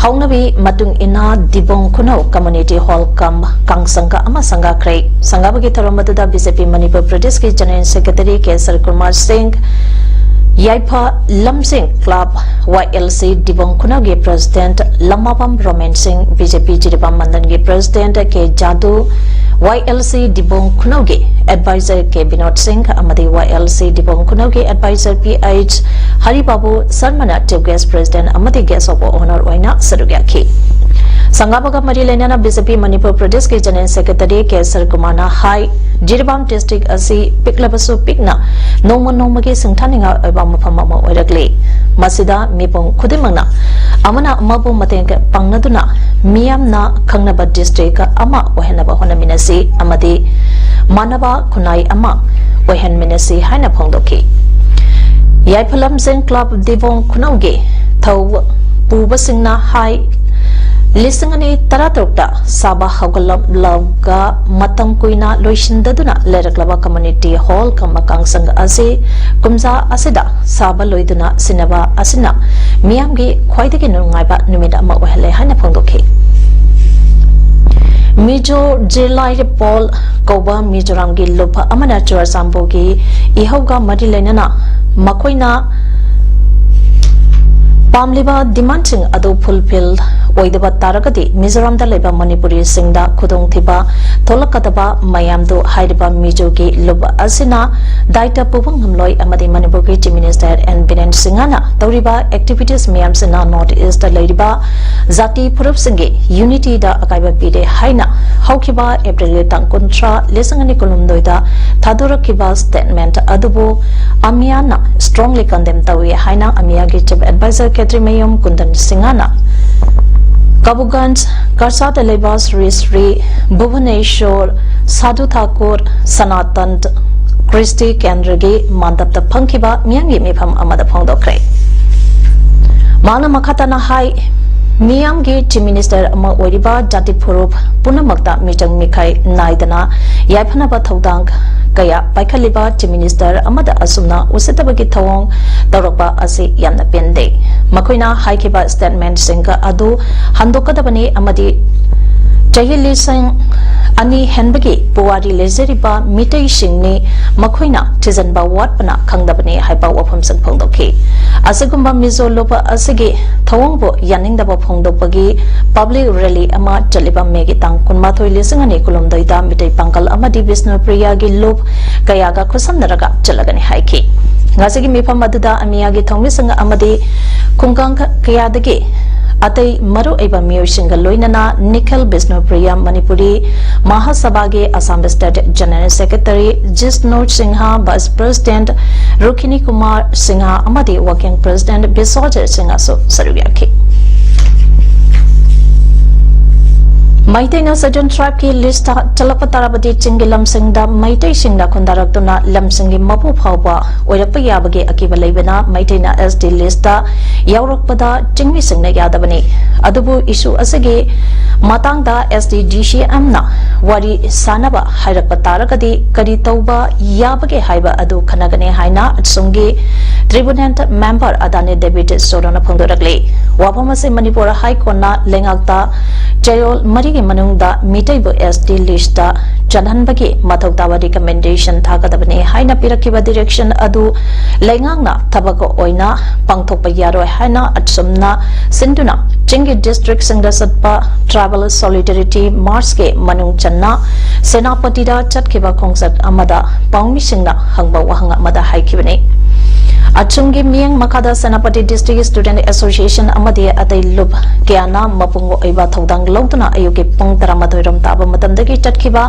ꯍꯧꯅꯕꯤ ꯃꯇꯨꯡ ꯏꯟꯅ ꯗꯤꯕꯣꯡ ꯈꯨꯅꯧ Community Hall cum ꯀꯥꯡꯁꯪꯒ ꯑꯃ ꯁꯪꯒꯥꯈ꯭ꯔꯦ꯫ ꯁꯪꯒꯥꯕꯒꯤ ꯊꯧꯔꯝ ꯑꯗꯨꯗ BJP ꯃꯅꯤꯄꯨꯔ ꯄ꯭ꯔꯗꯦꯁꯀꯤ General Secretary ꯀꯦ ꯁꯔꯠ ꯀꯨꯃꯥꯔ ꯁꯤꯡ, ꯌꯥꯏꯐ ꯂꯝꯖꯤꯡ Club YLC ꯗꯤꯕꯣꯡ ꯈꯨꯅꯧꯒꯤ President ꯂꯝꯃꯥꯕꯝ ꯔꯣꯃꯦꯟ ꯁꯤꯡ, BJP ꯖꯤꯔꯤꯕꯥꯝ ꯃꯟꯗꯟꯒꯤ President K Jadu, YLC Dibong ꯈꯨꯅꯧꯒꯤ Advisor ꯀꯦ ꯕꯤꯅꯣꯗ ꯁꯤꯡ ꯑꯃꯗꯤ YLC ꯗꯤꯕꯣꯡ ꯈꯨꯅꯧꯒꯤ Advisor ꯄꯤ ꯑꯩꯆ ꯍꯔꯤꯕꯥꯕꯨ ꯁꯔꯃꯅ Chief Guest, President ꯑꯃꯗꯤ Guest of Honour ꯑꯣꯏꯅ ꯁꯔꯨꯛ ꯌꯥꯈꯤ꯫ ꯁꯪꯒꯥꯕꯒ ꯃꯔꯤ ꯂꯩꯅꯅ ꯕꯤ ꯖꯦ ꯄꯤ ꯃꯅꯤꯄꯨꯔ ꯄ꯭ꯔꯗꯦꯁꯀꯤ ꯖꯦꯅꯔꯦꯜ ꯁꯦꯀ꯭ꯔꯦꯇꯔꯤ ꯀꯦ ꯁꯔꯀꯨꯃꯥꯔꯅ ꯍꯥꯏ, ꯖꯤꯔꯤꯕꯥꯝ ꯗꯤꯁꯇ꯭ꯔꯤꯛ ꯑꯁꯤ ꯄꯤꯛꯂꯕꯁꯨ ꯄꯤꯛꯅ ꯅꯣꯡꯃ ꯅꯣꯡꯃꯒꯤ ꯁꯤꯡꯊꯥꯅꯤꯡꯉꯥꯏ ꯑꯣꯏꯕ ꯃꯐꯝ ꯑꯃ ꯑꯣꯏꯔꯛꯂꯤ꯫ ꯃꯁꯤꯗ ꯃꯤꯄꯨꯝ ꯈꯨꯗꯤꯡꯃꯛꯅ ꯑꯃꯅ ꯑꯃꯕꯨ ꯃꯇꯦꯡ ꯄꯥꯡꯅꯗꯨꯅ ꯃꯤꯌꯥꯝꯅ ꯈꯪꯅꯕ ꯗꯤꯁꯇ꯭ꯔꯤꯛ ꯑꯃ ꯑꯣꯏꯍꯟꯅꯕ ꯍꯣꯠꯅꯃꯤꯟꯅꯁꯤ ꯑꯃꯗꯤ ꯃꯥꯟꯅꯕ ꯈꯨꯟꯅꯥꯏ ꯑꯃ ꯑꯣꯏꯍꯟꯃꯤꯟꯅꯁꯤ ꯍꯥꯏꯅ ꯐꯣꯡꯗꯣꯛꯈꯤ꯫ ꯌꯥꯏꯐ ꯂꯝꯖꯦꯟ ꯀ꯭ꯂꯕ ꯗꯤꯕꯣꯡ ꯈꯨꯅꯧꯒꯤ ꯊꯧ ꯄꯨꯕꯁꯤꯡꯅ ꯍꯥꯏ, ꯂꯤꯁꯤꯡ ꯑꯅꯤ ꯇꯔꯥꯇꯔꯨꯛꯇ ꯁꯥꯕ ꯍꯧꯒꯠꯂꯛꯂꯒ ꯃꯇꯝ ꯀꯨꯏꯅ ꯂꯣꯏꯁꯤꯟꯗꯗꯨꯅ ꯂꯩꯔꯛꯂꯕ ꯀꯝꯃ꯭ꯌꯨꯅꯤꯇꯤ ꯍꯣꯜ ꯀꯝꯃ ꯀꯥꯡꯁꯪ ꯑꯁꯤ ꯀꯨꯝꯖꯥ ꯑꯁꯤꯗ ꯁꯥꯕ ꯂꯣꯏꯗꯨꯅ ꯁꯤꯟꯅꯕ ꯑꯁꯤꯅ ꯃꯤꯌꯥꯝꯒꯤ ꯈ꯭ꯋꯥꯏꯗꯒꯤ ꯅꯨꯡꯉꯥꯏꯕ ꯅꯨꯃꯤꯠ ꯑꯃ ꯑꯣꯏꯍꯜꯂꯦ ꯍꯥꯏꯅ ꯐꯣꯡꯗꯣꯛꯈꯤ꯫ ꯃꯤꯖꯣ ꯖꯦꯂꯥꯏꯔ ꯄꯣꯜ ꯀꯧꯕ ꯃꯤꯖꯣꯔꯥꯝꯒꯤ ꯂꯨꯞ ꯑꯃꯅ ꯆꯨꯔꯆꯥꯟꯄꯨꯔꯒꯤ ꯏꯍꯧꯒ ꯃꯔꯤ ꯂꯩꯅꯅ ꯃꯈꯣꯏꯅ ꯄꯥꯝꯂꯤꯕ ꯗꯤꯃꯥꯟꯁꯤꯡ ꯑꯗꯨ ꯐꯨꯜꯐꯤꯜ ꯑꯣꯏꯗꯕ ꯇꯥꯔꯒꯗꯤ ꯃꯤꯖꯣꯔꯥꯝꯗ ꯂꯩꯕ ꯃꯅꯤꯄꯨꯔꯤꯁꯤꯡꯗ ꯈꯨꯗꯣꯡꯊꯤꯕ ꯊꯣꯛꯂꯛꯀꯗꯕ ꯃꯌꯥꯝꯗꯨ ꯍꯥꯏꯔꯤꯕ ꯃꯤꯖꯣꯒꯤ ꯂꯨꯞ ꯑꯁꯤꯅ ꯗꯥꯏꯇ ꯄꯨꯕ ꯉꯝꯂꯣꯏ ꯑꯃꯗꯤ ꯃꯅꯤꯄꯨꯔꯒꯤ ꯆꯤꯐ ꯃꯤꯅꯤꯁꯇꯔ ꯑꯦꯟ ꯕꯤꯔꯦꯟ ꯁꯤꯡꯍꯅ ꯇꯧꯔꯤꯕ ꯑꯦꯛꯇꯤꯚꯤꯇꯤꯁ ꯃꯌꯥꯝꯁꯤꯅ ꯅꯣꯔꯠ ꯏꯁꯇ ꯂꯩꯔꯤꯕ ꯖꯥꯇꯤ ꯐꯨꯔꯨꯞꯁꯤꯡꯒꯤ ꯌꯨꯅꯤꯇꯤꯗ ꯑꯀꯥꯏꯕ ꯄꯤꯔꯦ ꯍꯥꯏꯅ ꯍꯧꯈꯤꯕ ꯑꯦꯄ꯭ꯔꯤꯜꯒꯤ ꯇꯥꯡ ꯀꯨꯟꯊ꯭ꯔꯥ, ꯂꯤꯁꯤꯡ ꯑꯅꯤ ꯀꯨꯟꯍꯨꯝꯗꯣꯏꯗ ꯊꯥꯗꯣꯔꯛꯈꯤꯕ ꯁ꯭ꯇꯦꯠꯃꯦꯟꯠ ꯑꯗꯨꯕꯨ ꯑꯃꯤꯌꯥꯅ strongly condemn ꯇꯧꯏ ꯍꯥꯏꯅ ꯑꯃꯤꯌꯥꯒꯤ ꯆꯤꯐ ꯑꯦꯗꯚꯥꯏꯖꯔ ꯈꯦꯇ꯭ꯔꯤꯃꯌꯨꯝ ꯀꯨꯟꯗꯟ ꯁꯤꯡꯍꯅ ꯀꯕꯨꯒꯟꯖ ꯀꯔꯁꯥꯗ ꯂꯩꯕ ꯁ꯭ꯔꯤ ꯁ꯭ꯔꯤ ꯚꯨꯕꯅꯦꯁꯣꯔ ꯁꯥꯙꯨ ꯊꯥꯀꯨꯔ ꯁꯅꯥꯇꯟ ꯀ꯭ꯔꯤꯁꯇꯤ ꯀꯦꯟꯗ꯭ꯔꯒꯤ ꯃꯥꯟꯗꯞꯇ ꯐꯪꯈꯤꯕ ꯃꯤꯌꯥꯝꯒꯤ ꯃꯤꯐꯝ ꯑꯃꯗ ꯐꯣꯡꯗꯣꯛꯈ꯭ꯔꯦ꯫ ꯃꯥꯅ ꯃꯈꯥ ꯇꯥꯅ ꯍꯥꯏ, ꯃꯤꯌꯥꯝꯒꯤ ꯆꯤꯐ ꯃꯤꯅꯤꯁꯇꯔ ꯑꯃ ꯑꯣꯏꯔꯤꯕ ꯖꯥꯇꯤ ꯐꯨꯔꯨꯞ ꯄꯨꯝꯅꯃꯛꯇ ꯃꯤꯆꯪ ꯃꯤꯈꯥꯏ ꯅꯥꯏꯗꯅ ꯌꯥꯏꯐꯅꯕ ꯊꯧꯗꯥꯡ ꯀꯌꯥ ꯄꯥꯏꯈꯠꯂꯤꯕ ꯆꯤꯐ ꯃꯤꯅꯤꯁꯇꯔ ꯑꯃꯗ ꯑꯁꯨꯝꯅ ꯎꯁꯤꯠꯇꯕꯒꯤ ꯊꯧꯑꯣꯡ ꯇꯧꯔꯛꯄ ꯑꯁꯤ ꯌꯥꯝꯅ ꯄꯦꯟꯗꯦ꯫ ꯃꯈꯣꯏꯅ ꯍꯥꯏꯈꯤꯕ ꯁ꯭ꯇꯦꯠꯃꯦꯟꯠꯁꯤꯡ ꯑꯗꯨ ꯍꯟꯗꯣꯛꯀꯗꯕꯅꯤ ꯑꯃꯗꯤ ꯆꯍꯤ ꯂꯤꯁꯤꯡ ꯑꯅꯤ ꯍꯦꯟꯕꯒꯤ ꯄꯨꯋꯥꯔꯤ ꯂꯩꯖꯔꯤꯕ ꯃꯤꯇꯩꯁꯤꯡꯅꯤ, ꯃꯈꯣꯏꯅ ꯊꯤꯖꯤꯟꯕ ꯋꯥꯠꯄꯅ ꯈꯪꯗꯕꯅꯤ ꯍꯥꯏꯕ ꯋꯥꯐꯝꯁꯤꯡ ꯐꯣꯡꯗꯣꯛꯈꯤ꯫ ꯑꯁꯤꯒꯨꯝꯕ ꯃꯤꯖꯣ ꯂꯨꯞ ꯑꯁꯤꯒꯤ ꯊꯧꯑꯣꯡꯕꯨ ꯌꯥꯅꯤꯡꯗꯕ ꯐꯣꯡꯗꯣꯛꯄꯒꯤ ꯄꯕ꯭ꯂꯤꯛ ꯔꯦꯂꯤ ꯑꯃ ꯆꯠꯂꯤꯕ ꯃꯦꯒꯤ ꯇꯥꯡ ꯀꯨꯟꯃꯥꯊꯣꯏ, ꯂꯤꯁꯤꯡ ꯑꯅꯤ ꯀꯨꯟꯍꯨꯝꯗꯣꯏꯗ ꯃꯤꯇꯩ ꯄꯥꯡꯒꯜ ꯑꯃꯗꯤ ꯕꯤꯁꯅꯨꯄ꯭ꯔꯤꯌꯥꯒꯤ ꯂꯨꯞ ꯀꯌꯥꯒ ꯈꯨꯠꯁꯝꯅꯔꯒ ꯆꯠꯂꯒꯅꯤ ꯍꯥꯏꯈꯤ꯫ ꯉꯁꯤꯒꯤ ꯃꯤꯐꯝ ꯑꯗꯨꯗ ꯑꯃꯤꯌꯥꯒꯤ ꯊꯧꯃꯤꯁꯤꯡ ꯑꯃꯗꯤ ꯈꯨꯡꯒꯪ ꯀꯌꯥꯗꯒꯤ ꯑꯇꯩ ꯃꯔꯨꯑꯣꯏꯕ ꯃꯤꯑꯣꯏꯁꯤꯡꯒ ꯂꯣꯏꯅꯅ ꯅꯤꯈꯤꯜ ꯕꯤꯁꯅꯨꯄ꯭ꯔꯤꯌꯥ, ꯃꯅꯤꯄꯨꯔꯤ ꯃꯍꯥꯁꯚꯥꯒꯤ Assam state general secretary, Jisnor Singha, vice president, Rukhini Kumar Singha ꯑꯃꯗꯤ ꯋꯥꯔꯀꯤꯡ ꯄ꯭ꯔꯦꯁꯤꯗꯦꯟꯠ ꯕꯤꯁ꯭ꯋꯖꯤꯠ ꯁꯤꯡꯍꯁꯨ ꯁꯔꯨꯛ ꯌꯥꯈꯤ꯫ ꯃꯩꯇꯩꯅ ꯁꯦꯗ꯭ꯌꯨꯜ ꯇ꯭ꯔꯥꯏꯕꯀꯤ ꯂꯤꯁꯇ ꯆꯜꯂꯛꯄ ꯇꯥꯔꯕꯗꯤ ꯆꯤꯡꯒꯤ ꯂꯝꯁꯤꯡꯗ ꯃꯩꯇꯩꯁꯤꯡꯅ ꯈꯨꯟꯗꯥꯔꯛꯇꯨꯅ ꯂꯝꯁꯤꯡꯒꯤ ꯃꯄꯨ ꯐꯥꯎꯕ ꯑꯣꯏꯔꯛꯄ ꯌꯥꯕꯒꯤ ꯑꯀꯤꯕ ꯂꯩꯕꯅ ꯃꯩꯇꯩꯅ ꯑꯦꯁ ꯇꯤ ꯂꯤꯁꯇ ꯌꯥꯎꯔꯛꯄꯗ ꯆꯤꯡꯃꯤꯁꯤꯡꯅ ꯌꯥꯗꯕꯅꯤ꯫ ꯑꯗꯨꯕꯨ ꯏꯁꯨ ꯑꯁꯤꯒꯤ ꯃꯇꯥꯡꯗ ꯑꯦꯁ ꯇꯤ ꯗꯤ ꯁꯤ ꯑꯦꯝꯅ ꯋꯥꯔꯤ ꯁꯥꯅꯕ ꯍꯥꯏꯔꯛꯄ ꯇꯥꯔꯒꯗꯤ ꯀꯔꯤ ꯇꯧꯕ ꯌꯥꯕꯒꯦ ꯍꯥꯏꯕ ꯑꯗꯨ ꯈꯟꯅꯒꯅꯤ ꯍꯥꯏꯅ ꯑꯁꯣꯝꯒꯤ ꯇ꯭ꯔꯤꯕꯨꯅꯦꯟꯠ ꯃꯦꯝꯕꯔ ꯑꯗꯥꯅꯤ ꯗꯦꯕꯤꯗ ꯁꯣꯔꯣꯅ ꯐꯣꯡꯗꯣꯔꯛꯂꯤ꯫ ꯋꯥꯐꯝ ꯑꯁꯤ ꯃꯅꯤꯄꯨꯔ ꯍꯥꯏ ꯀꯣꯔꯠꯅ ꯂꯩꯉꯥꯛꯇ ꯆꯌꯣꯜ ꯃꯔꯤꯒꯤ ꯃꯅꯨꯡꯗ ꯃꯤꯇꯩꯕꯨ ꯑꯦꯁ ꯇꯤ ꯂꯤꯁꯇ ꯆꯜꯍꯟꯕꯒꯤ ꯃꯊꯧ ꯇꯥꯕ ꯔꯤꯀꯃꯦꯟꯗꯦꯁꯟ ꯊꯥꯒꯗꯕꯅꯤ ꯍꯥꯏꯅ ꯄꯤꯔꯛꯈꯤꯕ ꯗꯤꯔꯦꯛꯁꯟ ꯑꯗꯨ ꯂꯩꯉꯥꯛꯅ ꯊꯕꯛ ꯑꯣꯏꯅ ꯄꯥꯡꯊꯣꯛꯄ ꯌꯥꯔꯣꯏ ꯍꯥꯏꯅ ꯑꯁꯨꯝꯅ ꯁꯤꯟꯗꯨꯅ ꯆꯤꯡꯒꯤ ꯗꯤꯁꯇ꯭ꯔꯤꯛꯁꯤꯡꯗ ꯆꯠꯄ ꯇ꯭ꯔꯥꯏꯕꯦꯜ ꯁꯣꯂꯤꯗꯥꯔꯤꯇꯤ ꯃꯥꯔꯆꯀꯤ ꯃꯅꯨꯡ ꯆꯟꯅ ꯁꯦꯅꯥꯄꯇꯤꯗ ꯆꯠꯈꯤꯕ ꯈꯣꯡꯆꯠ ꯑꯃꯗ ꯄꯥꯎꯃꯤꯁꯤꯡꯅ ꯍꯪꯕ ꯋꯥꯍꯪ ꯑꯃꯗ ꯍꯥꯏꯈꯤꯕꯅꯤ꯫ ꯑꯆꯨꯝꯒꯤ ꯃꯤꯠꯌꯦꯡ ꯃꯈꯥꯗ ꯁꯦꯅꯥꯄꯇꯤ ꯗꯤꯁꯇ꯭ꯔꯤꯛ ꯁ꯭ꯇꯨꯗꯦꯟꯠ ꯑꯦꯁꯣꯁꯤꯌꯦꯁꯟ ꯑꯃꯗꯤ ꯑꯇꯩ ꯂꯨꯞ ꯀꯌꯥꯅ ꯃꯄꯨꯡ ꯑꯣꯏꯕ ꯊꯧꯗꯥꯡ ꯂꯧꯗꯨꯅ ꯑꯌꯨꯛꯀꯤ ꯄꯨꯡ ꯇꯔꯥꯃꯥꯊꯣꯏ ꯔꯣꯝ ꯇꯥꯕ ꯃꯇꯝꯗꯒꯤ ꯆꯠꯈꯤꯕ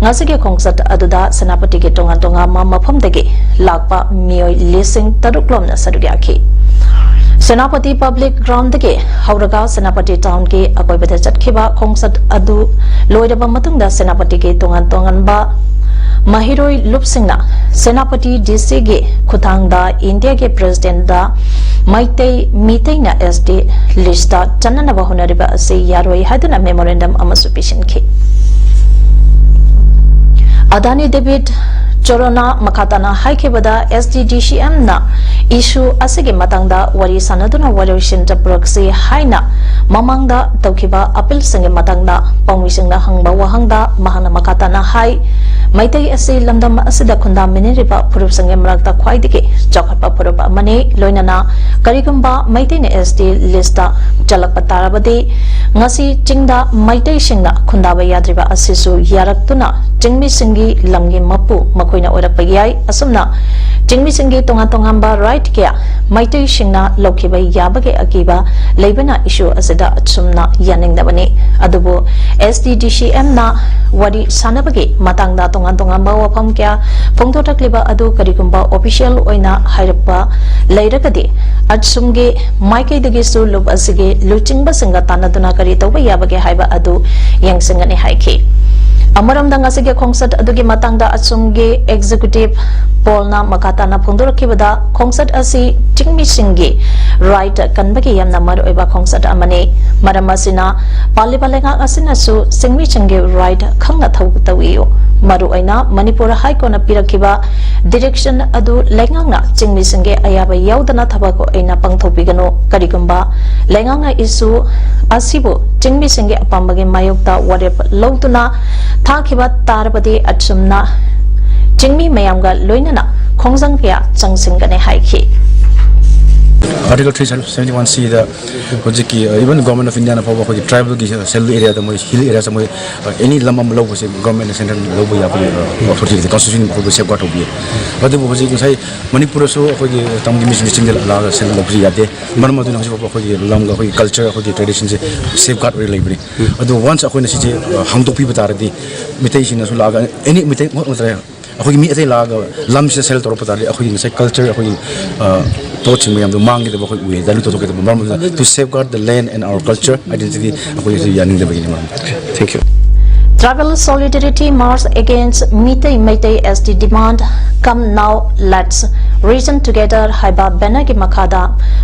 ꯉꯁꯤꯒꯤ ꯈꯣꯡꯆꯠ ꯑꯗꯨꯗ ꯁꯦꯅꯥꯄꯇꯤꯒꯤ ꯇꯣꯉꯥꯟ ꯇꯣꯉꯥꯟꯕ ꯃꯐꯝꯗꯒꯤ ꯂꯥꯛꯄ ꯃꯤꯑꯣꯏ ꯂꯤꯁꯤꯡ ꯇꯔꯨꯛ ꯂꯣꯝꯅ ꯁꯔꯨꯛ ꯌꯥꯈꯤ꯫ ꯁꯦꯅꯥꯄꯇꯤ ꯄꯕ꯭ꯂꯤꯛ ꯒ꯭ꯔꯥꯎꯟꯗꯒꯤ ꯍꯧꯔꯒ ꯁꯦꯅꯥꯄꯇꯤ ꯇꯥꯎꯟꯒꯤ ꯑꯀꯣꯏꯕꯗ ꯆꯠꯈꯤꯕ ꯈꯣꯡꯆꯠ ꯑꯗꯨ ꯂꯣꯏꯔꯕ ꯃꯇꯨꯡꯗ ꯁꯦꯅꯥꯄꯇꯤꯒꯤ ꯇꯣꯉꯥꯟ ꯇꯣꯉꯥꯟꯕ ꯃꯍꯩꯔꯣꯏ ꯂꯨꯞꯁꯤꯡꯅ ꯁꯦꯅꯥꯄꯇꯤ ꯗꯤ ꯁꯤꯒꯤ ꯈꯨꯠꯊꯥꯡꯗ ꯏꯟꯗꯤꯌꯥꯒꯤ ꯄ꯭ꯔꯦꯁꯤꯗꯦꯟꯠꯗ ꯃꯩꯇꯩ ꯃꯤꯇꯩꯅ ꯑꯦꯁ ꯇꯤ ꯂꯤꯁꯇ ꯆꯟꯅꯅꯕ ꯍꯣꯠꯅꯔꯤꯕ ꯑꯁꯤ ꯌꯥꯔꯣꯏ ꯍꯥꯏꯗꯨꯅ ꯃꯦꯃꯣꯔꯦꯟꯗꯝ ꯑꯃꯁꯨ ꯄꯤꯁꯤꯟꯈꯤ꯫ ꯑꯗꯥꯅꯤ ꯗꯦꯕꯤꯗ ꯆꯣꯔꯣꯅ ꯃꯈꯥ ꯇꯥꯅ ꯍꯥꯏꯈꯤꯕꯗ ꯑꯦꯁ ꯇꯤ ꯗꯤ ꯁꯤ ꯑꯦꯝꯅ ꯏꯁꯨ ꯑꯁꯤꯒꯤ ꯃꯇꯥꯡꯗ ꯋꯥꯔꯤ ꯁꯥꯟꯅꯗꯨꯅ ꯋꯥꯔꯣꯏꯁꯤꯟꯗ ꯄꯨꯔꯛꯁꯤ ꯍꯥꯏꯅ ꯃꯃꯥꯡꯗ ꯇꯧꯈꯤꯕ ꯑꯄꯤꯜꯁꯤꯡꯒꯤ ꯃꯇꯥꯡꯗ ꯄꯥꯎꯃꯤꯁꯤꯡꯅ ꯍꯪꯕ ꯋꯥꯍꯪꯗ ꯃꯍꯥꯛꯅ ꯃꯈꯥ ꯇꯥꯅ ꯍꯥꯏ, ꯃꯩꯇꯩ ꯑꯁꯤ ꯂꯝꯗꯝ ꯑꯁꯤꯗ ꯈꯨꯟꯗꯥꯃꯤꯟꯅꯔꯤꯕ ꯐꯨꯔꯨꯞꯁꯤꯡꯒꯤ ꯃꯔꯛꯇ ꯈ꯭ꯋꯥꯏꯗꯒꯤ ꯆꯥꯎꯈꯠꯄ ꯐꯨꯔꯨꯞ ꯑꯃꯅꯤ꯫ ꯂꯣꯏꯅꯅ ꯀꯔꯤꯒꯨꯝꯕ ꯃꯩꯇꯩꯅ ꯑꯦꯁ ꯇꯤ ꯂꯤꯁꯇ ꯆꯜꯂꯛꯄ ꯇꯥꯔꯕꯗꯤ ꯉꯁꯤ ꯆꯤꯡꯗ ꯃꯩꯇꯩꯁꯤꯡꯅ ꯈꯨꯟꯗꯥꯕ ꯌꯥꯗ꯭ꯔꯤꯕ ꯑꯁꯤꯁꯨ ꯌꯥꯔꯛꯇꯨꯅ ꯆꯤꯡꯃꯤꯁꯤꯡꯒꯤ ꯂꯝꯒꯤ ꯃꯄꯨ ꯃꯈꯣꯏꯅ ꯑꯣꯏꯔꯛꯄ ꯌꯥꯏ꯫ ꯑꯁꯨꯝꯅ ꯆꯤꯡꯃꯤꯁꯤꯡꯒꯤ ꯇꯣꯉꯥꯟ ꯇꯣꯉꯥꯟꯕ right ꯀꯌꯥ ꯃꯩꯇꯩꯁꯤꯡꯅ ꯂꯧꯈꯤꯕ ꯌꯥꯕꯒꯤ ꯑꯀꯤꯕ ꯂꯩꯕꯅ issue ꯑꯁꯤꯗ ꯑꯁꯨꯝꯅ ꯌꯥꯅꯤꯡꯗꯕꯅꯤ꯫ ꯑꯗꯨꯕꯨ S D D C M ꯅ ꯋꯥꯔꯤ ꯁꯥꯟꯅꯕꯒꯤ ꯃꯇꯥꯡꯗ ꯇꯣꯉꯥꯟ ꯇꯣꯉꯥꯟꯕ ꯋꯥꯐꯝ ꯀꯌꯥ ꯐꯣꯡꯗꯣꯔꯛꯂꯤꯕ ꯑꯗꯨ ꯀꯔꯤꯒꯨꯝꯕ official ꯑꯣꯏꯅ ꯍꯥꯏꯔꯛꯄ ꯂꯩꯔꯒꯗꯤ, ꯑꯁꯨꯝꯒꯤ ꯃꯥꯏꯀꯩꯗꯒꯤꯁꯨ ꯂꯨꯞ ꯑꯁꯤꯒꯤ ꯂꯨꯆꯤꯡꯕꯁꯤꯡꯒ ꯇꯥꯟꯅꯗꯨꯅ ꯀꯔꯤ ꯇꯧꯕ ꯌꯥꯕꯒꯦ ꯍꯥꯏꯕ ꯑꯗꯨ ꯌꯦꯡꯁꯤꯟꯒꯅꯤ ꯍꯥꯏꯈꯤ꯫ ꯑꯃꯔꯣꯝꯗ ꯉꯁꯤꯒꯤ ꯈꯣꯡꯆꯠ ꯑꯗꯨꯒꯤ ꯃꯇꯥꯡꯗ ꯑꯁꯨꯝꯒꯤ executive ꯄꯣꯜꯅ ꯃꯈꯥ ꯇꯥꯅ ꯐꯣꯡꯗꯣꯔꯛꯈꯤꯕꯗ, ꯈꯣꯡꯆꯠ ꯑꯁꯤ ꯆꯤꯡꯃꯤꯁꯤꯡꯒꯤ right ꯀꯟꯕꯒꯤ ꯌꯥꯝꯅ ꯃꯔꯨꯑꯣꯏꯕ ꯈꯣꯡꯆꯠ ꯑꯃꯅꯤ꯫ ꯃꯔꯝ ꯑꯁꯤꯅ ꯄꯥꯜꯂꯤꯕ ꯂꯩꯉꯥꯛ ꯑꯁꯤꯅꯁꯨ ꯆꯤꯡꯃꯤꯁꯤꯡꯒꯤ right ꯈꯪꯅ ꯊꯧ ꯇꯧꯏꯌꯨ꯫ ꯃꯔꯨꯑꯣꯏꯅ ꯃꯅꯤꯄꯨꯔ High Court ꯅ ꯄꯤꯔꯛꯈꯤꯕ direction ꯑꯗꯨ ꯂꯩꯉꯥꯛꯅ ꯆꯤꯡꯃꯤꯁꯤꯡꯒꯤ ꯑꯌꯥꯕ ꯌꯥꯎꯗꯅ ꯊꯕꯛ ꯑꯣꯏꯅ ꯄꯥꯡꯊꯣꯛꯄꯤꯒꯅꯨ꯫ ꯀꯔꯤꯒꯨꯝꯕ ꯂꯩꯉꯥꯛꯅ issue ꯑꯁꯤꯕꯨ ꯆꯤꯡꯃꯤꯁꯤꯡꯒꯤ ꯑꯄꯥꯝꯕꯒꯤ ꯃꯥꯌꯣꯛꯇ ꯋꯥꯔꯦꯞ ꯂꯧꯗꯨꯅ ꯊꯥꯈꯤꯕ ꯇꯥꯔꯕꯗꯤ, ꯑꯁꯨꯝꯅ ꯆꯤꯡꯃꯤ ꯃꯌꯥꯝꯒ ꯂꯣꯏꯅꯅ ꯈꯣꯡꯖꯪ ꯀꯌꯥ ꯆꯪꯁꯤꯟꯒꯅꯤ ꯍꯥꯏꯈꯤ꯫ Article three seventy-one C ꯗ ꯍꯧꯖꯤꯛꯀꯤ even Government of India ꯅ ꯐꯥꯎꯕ ꯑꯩꯈꯣꯏꯒꯤ tribal ꯒꯤ cell area ꯗ, ꯃꯣꯏ hill area ꯁꯦ, ꯃꯣꯏ any ꯂꯝ ꯑꯃ ꯂꯧꯕꯁꯦ government ꯅ central ꯂꯧꯕ ꯌꯥꯕꯒꯤ authority ꯂꯩ, constitution ꯐꯥꯎꯕ safeguard ꯇꯧꯕꯤꯌꯦ꯫ ꯑꯗꯨꯕꯨ ꯍꯧꯖꯤꯛ ꯉꯁꯥꯏ ꯃꯅꯤꯄꯨꯔꯗꯁꯨ ꯑꯩꯈꯣꯏꯒꯤ ꯇꯝꯒꯤ ꯃꯤꯁꯤꯡꯁꯤꯡꯗ ꯂꯥꯛꯑꯒ cell ꯂꯧꯕꯁꯨ ꯌꯥꯗꯦ꯫ ꯃꯔꯝ ꯑꯗꯨꯅ ꯍꯧꯖꯤꯛ ꯐꯥꯎꯕ ꯑꯩꯈꯣꯏꯒꯤ ꯂꯝꯒ ꯑꯩꯈꯣꯏꯒꯤ culture, ꯑꯩꯈꯣꯏꯒꯤ tradition ꯁꯦ safeguard ꯑꯣꯏꯔ ꯂꯩꯕꯅꯤ꯫ ꯑꯗꯨ once ꯑꯩꯈꯣꯏꯅ ꯁꯤꯁꯦ ꯍꯥꯡꯗꯣꯛꯄꯤꯕ ꯇꯥꯔꯗꯤ, ꯃꯤꯇꯩꯁꯤꯡꯅꯁꯨ ꯂꯥꯛꯑꯒ any ꯃꯤꯇꯩ ꯅꯠꯇ꯭ꯔꯦ, ꯑꯩꯈꯣꯏꯒꯤ ꯃꯤ ꯑꯇꯩ ꯂꯥꯛꯑꯒ ꯂꯝꯁꯤꯗ cell ꯇꯧꯔꯛꯄ ꯇꯥꯔꯗꯤ, ꯑꯩꯈꯣꯏꯒꯤ ꯉꯁꯥꯏ culture, ꯑꯩꯈꯣꯏꯒꯤ ꯄꯣꯠꯁꯤꯡ ꯃꯌꯥꯝꯗꯣ ꯃꯥꯡꯒꯗꯕ ꯑꯩꯈꯣꯏ ꯎꯏ, dilute ꯇꯧꯊꯣꯛꯀꯗꯕ꯫ ꯃꯔꯝ ꯑꯗꯨꯅ to safeguard the land and our culture identity ꯑꯩꯈꯣꯏ ꯁꯤ ꯌꯥꯅꯤꯡꯗꯕꯒꯤꯅꯤ꯫ ꯃꯔꯝ Thank you. Tribal Solidarity March Against Meitei Meitei S T Demand, Come Now Let's Reason Together ꯍꯥꯏꯕ banner ꯒꯤ ꯃꯈꯥꯗ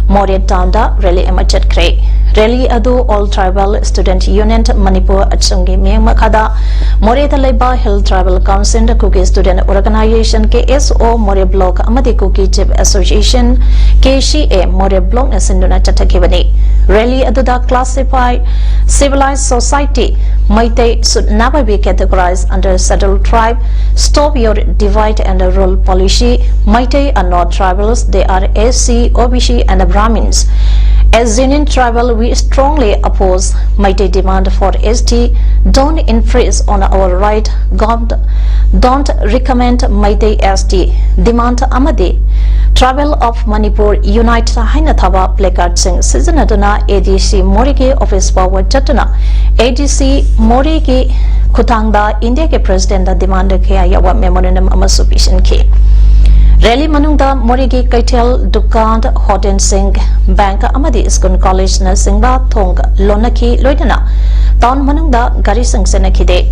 ꯃꯣꯔꯦ town ꯗ rally ꯑꯃ ꯆꯠꯈ꯭ꯔꯦ꯫ Rally ꯑꯗꯨ All Tribal Student Union Manipur ꯑꯁꯨꯝꯒꯤ ꯃꯤꯠꯌꯦꯡ ꯃꯈꯥꯗ ꯃꯣꯔꯦꯗ ꯂꯩꯕ Hill Tribal Council, Kuki Student Organization, K S O Moreh Block ꯑꯃꯗꯤ Kuki Chief Association, K C A Moreh Block ꯅ ꯁꯤꯟꯗꯨꯅ ꯆꯠꯊꯈꯤꯕꯅꯤ꯫ Rally ꯑꯗꯨꯗ classify civilized society, Meitei should never be categorized under scheduled tribe, stop your divide and rule policy, Meitei are not tribals, they are S C, O B C and Brahmins. As Union Tribal, we strongly oppose Meitei demand for S T. Don't infringe on our right. Don't, don't recommend Meitei S T demand ꯑꯃꯗꯤ Tribal of Manipur Unite ꯍꯥꯏꯅ ꯊꯥꯕ placard ꯁꯤꯡ ꯁꯤꯖꯤꯟꯅꯗꯨꯅ A D C ꯃꯣꯔꯦꯒꯤ office ꯐꯥꯎꯕ ꯆꯠꯇꯨꯅ A D C ꯃꯣꯔꯦꯒꯤ ꯈꯨꯠꯊꯥꯡꯗ ꯏꯟꯗꯤꯌꯥꯒꯤ president ꯗ demand ꯀꯌꯥ ꯌꯥꯎꯕ memorandum ꯑꯃꯁꯨ ꯄꯤꯁꯤꯟꯈꯤ꯫ Rally ꯃꯅꯨꯡꯗ ꯃꯣꯔꯦꯒꯤ ꯀꯩꯊꯦꯜ, ꯗꯨꯀꯥꯟ, ꯍꯣꯇꯦꯜꯁꯤꯡ, bank ꯑꯃꯗꯤ school college ꯅꯆꯤꯡꯕ ꯊꯣꯡ ꯂꯣꯟꯅꯈꯤ, ꯂꯣꯏꯅꯅ town ꯃꯅꯨꯡꯗ ꯒꯥꯔꯤꯁꯤꯡ ꯆꯦꯟꯅꯈꯤꯗꯦ꯫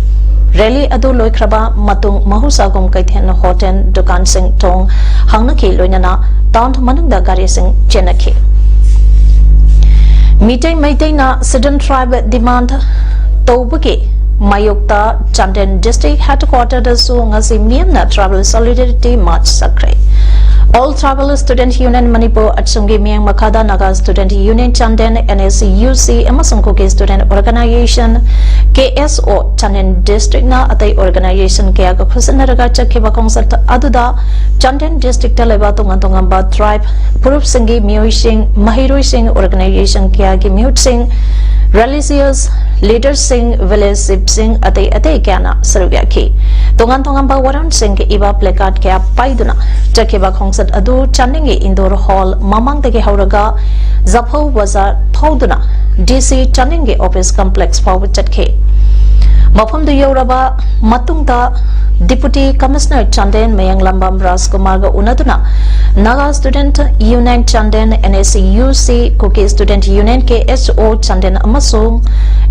Rally ꯑꯗꯨ ꯂꯣꯏꯈ꯭ꯔꯕ ꯃꯇꯨꯡ ꯃꯍꯧꯁꯥꯒꯨꯝ ꯀꯩꯊꯦꯜ, ꯍꯣꯇꯦꯜ, ꯗꯨꯀꯥꯟꯁꯤꯡ ꯊꯣꯡ ꯍꯥꯡꯅꯈꯤ, ꯂꯣꯏꯅꯅ town ꯃꯅꯨꯡꯗ ꯒꯥꯔꯤꯁꯤꯡ ꯆꯦꯟꯅꯈꯤ꯫ ꯃꯤꯇꯩ ꯃꯩꯇꯩꯅ Scheduled Tribe demand ꯇꯧꯕꯒꯤ ꯃꯥꯌꯣꯛꯇ ꯆꯥꯟꯗꯦꯜ district headquarter ꯗꯁꯨ ꯉꯁꯤ ꯃꯤꯌꯥꯝꯅ tribal solidarity march ꯆꯠꯈ꯭ꯔꯦ꯫ All Tribal Student Union Manipur ꯑꯁꯨꯝꯒꯤ ꯃꯤꯠꯌꯦꯡ ꯃꯈꯥꯗ Naga Student Union Chandel, N S U C, ꯑꯃꯁꯨꯡ Kuki Student Organization, K S O, Chandel district ꯅ ꯑꯇꯩ organization ꯀꯌꯥꯒ ꯈꯨꯠꯁꯝꯅꯔꯒ ꯆꯠꯈꯤꯕ ꯈꯣꯡꯆꯠ ꯑꯗꯨꯗ ꯆꯥꯟꯗꯦꯜ district ꯇ ꯂꯩꯕ ꯇꯣꯉꯥꯟ ꯇꯣꯉꯥꯟꯕ tribe ꯐꯨꯔꯨꯞꯁꯤꯡꯒꯤ ꯃꯤꯑꯣꯏꯁꯤꯡ, ꯃꯍꯩꯔꯣꯏꯁꯤꯡ, organization ꯀꯌꯥꯒꯤ ꯃꯤꯍꯨꯠꯁꯤꯡ, religious leaderꯁꯤꯡ, village chiefꯁꯤꯡ, ꯑꯇꯩ ꯑꯇꯩ ꯀꯌꯥꯅ ꯁꯔꯨꯛ ꯌꯥꯈꯤ꯫ ꯇꯣꯉꯥꯟ ꯇꯣꯉꯥꯟꯕ ꯋꯥꯔꯣꯜꯁꯤꯡ ꯏꯕ placard ꯀꯌꯥ ꯄꯥꯏꯗꯨꯅ ꯆꯠꯈꯤꯕ ꯈꯣꯡꯆꯠ ꯑꯗꯨ ꯆꯥꯟꯗꯦꯜꯒꯤ Indoor Hall ꯃꯃꯥꯡꯗꯒꯤ ꯍꯧꯔꯒ ꯖꯐꯧ ꯕꯖꯥꯔ ꯊꯧꯗꯨꯅ D C ꯆꯥꯟꯗꯦꯜꯒꯤ office complex ꯐꯥꯎꯕ ꯆꯠꯈꯤ꯫ ꯃꯐꯝꯗꯨ ꯌꯧꯔꯕ ꯃꯇꯨꯡꯗ Deputy Commissioner ꯆꯥꯟꯗꯦꯜ ꯃꯌꯥꯡꯂꯝꯕꯝ ꯔꯥꯖꯀꯨꯃꯥꯔꯒ ꯎꯅꯗꯨꯅ Naga Student Union Chandel, N S U C, Kuki Student Union, K S O, Chandel ꯑꯃꯁꯨꯡ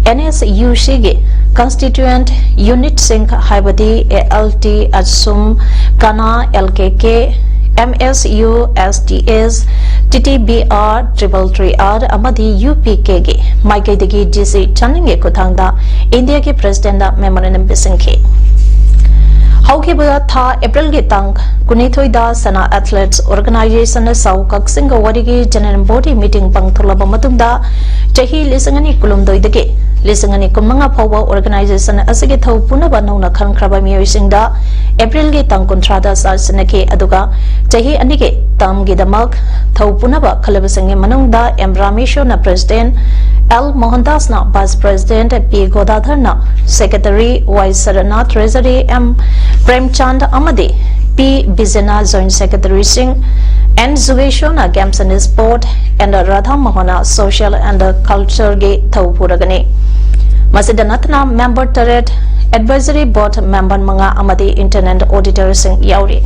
N S U C ꯒꯤ constituent unit ꯁꯤꯡ ꯍꯥꯏꯕꯗꯤ A L T, ASUM, KANA, L K K, M S U, S T S, T T B R, triple three R ꯑꯃꯗꯤ U P K ꯒꯤ ꯃꯥꯏꯀꯩꯗꯒꯤ D C ꯆꯥꯟꯗꯦꯜꯒꯤ ꯈꯨꯠꯊꯥꯡꯗ ꯏꯟꯗꯤꯌꯥꯒꯤ president ꯗ memorandum ꯄꯤꯁꯤꯟꯈꯤ꯫ ꯍꯧꯈꯤꯕ ꯊꯥ April ꯒꯤ ꯇꯥꯡ ꯀꯨꯟꯅꯤꯊꯣꯏꯗ Sana Athletes Organization ꯅ ꯁꯥꯎ ꯀꯛꯆꯤꯡꯒ ꯋꯥꯔꯤꯒꯤ general body meeting ꯄꯥꯡꯊꯣꯛꯂꯕ ꯃꯇꯨꯡꯗ ꯆꯍꯤ ꯂꯤꯁꯤꯡ ꯑꯅꯤ ꯀꯨꯟꯍꯨꯝꯗꯣꯏꯗꯒꯤ ꯂꯤꯁꯤꯡ ꯑꯅꯤ ꯀꯨꯟꯃꯉꯥ ꯐꯥꯎꯕ organization ꯑꯁꯤꯒꯤ ꯊꯧ ꯄꯨꯅꯕ ꯅꯧꯅ ꯈꯟꯈ꯭ꯔꯕ ꯃꯤꯑꯣꯏꯁꯤꯡꯗ April ꯒꯤ ꯇꯥꯡ ꯀꯨꯟꯊ꯭ꯔꯥꯗ ꯆꯥꯔꯖ ꯁꯤꯟꯅꯈꯤ, ꯑꯗꯨꯒ ꯆꯍꯤ ꯑꯅꯤꯒꯤ term ꯒꯤꯗꯃꯛ ꯊꯧ ꯄꯨꯅꯕ ꯈꯜꯂꯕꯁꯤꯡꯒꯤ ꯃꯅꯨꯡꯗ M ꯔꯥꯃꯦꯁꯣꯔꯅ president, L ꯃꯣꯍꯟꯗꯥꯁꯅ vice president, P ꯒꯣꯗꯥꯙꯔꯅ secretary, Y ꯁꯔꯅ treasury, M ꯄ꯭ꯔꯦꯝꯆꯥꯟꯗ ꯑꯃꯗꯤ P ꯕꯤꯖꯦꯅ joint secretary ꯁꯤꯡ, N ꯖꯨꯒꯦꯁꯣꯔꯅ games and sport, and Radha ꯃꯣꯍꯟꯅ social and culture ꯒꯤ ꯊꯧ ꯄꯨꯔꯒꯅꯤ꯫ ꯃꯁꯤꯗ ꯅꯠꯇꯅ member ꯇꯔꯦꯠ, advisory board member ꯃꯉꯥ ꯑꯃꯗꯤ internal auditor ꯁꯤꯡ ꯌꯥꯎꯔꯤ꯫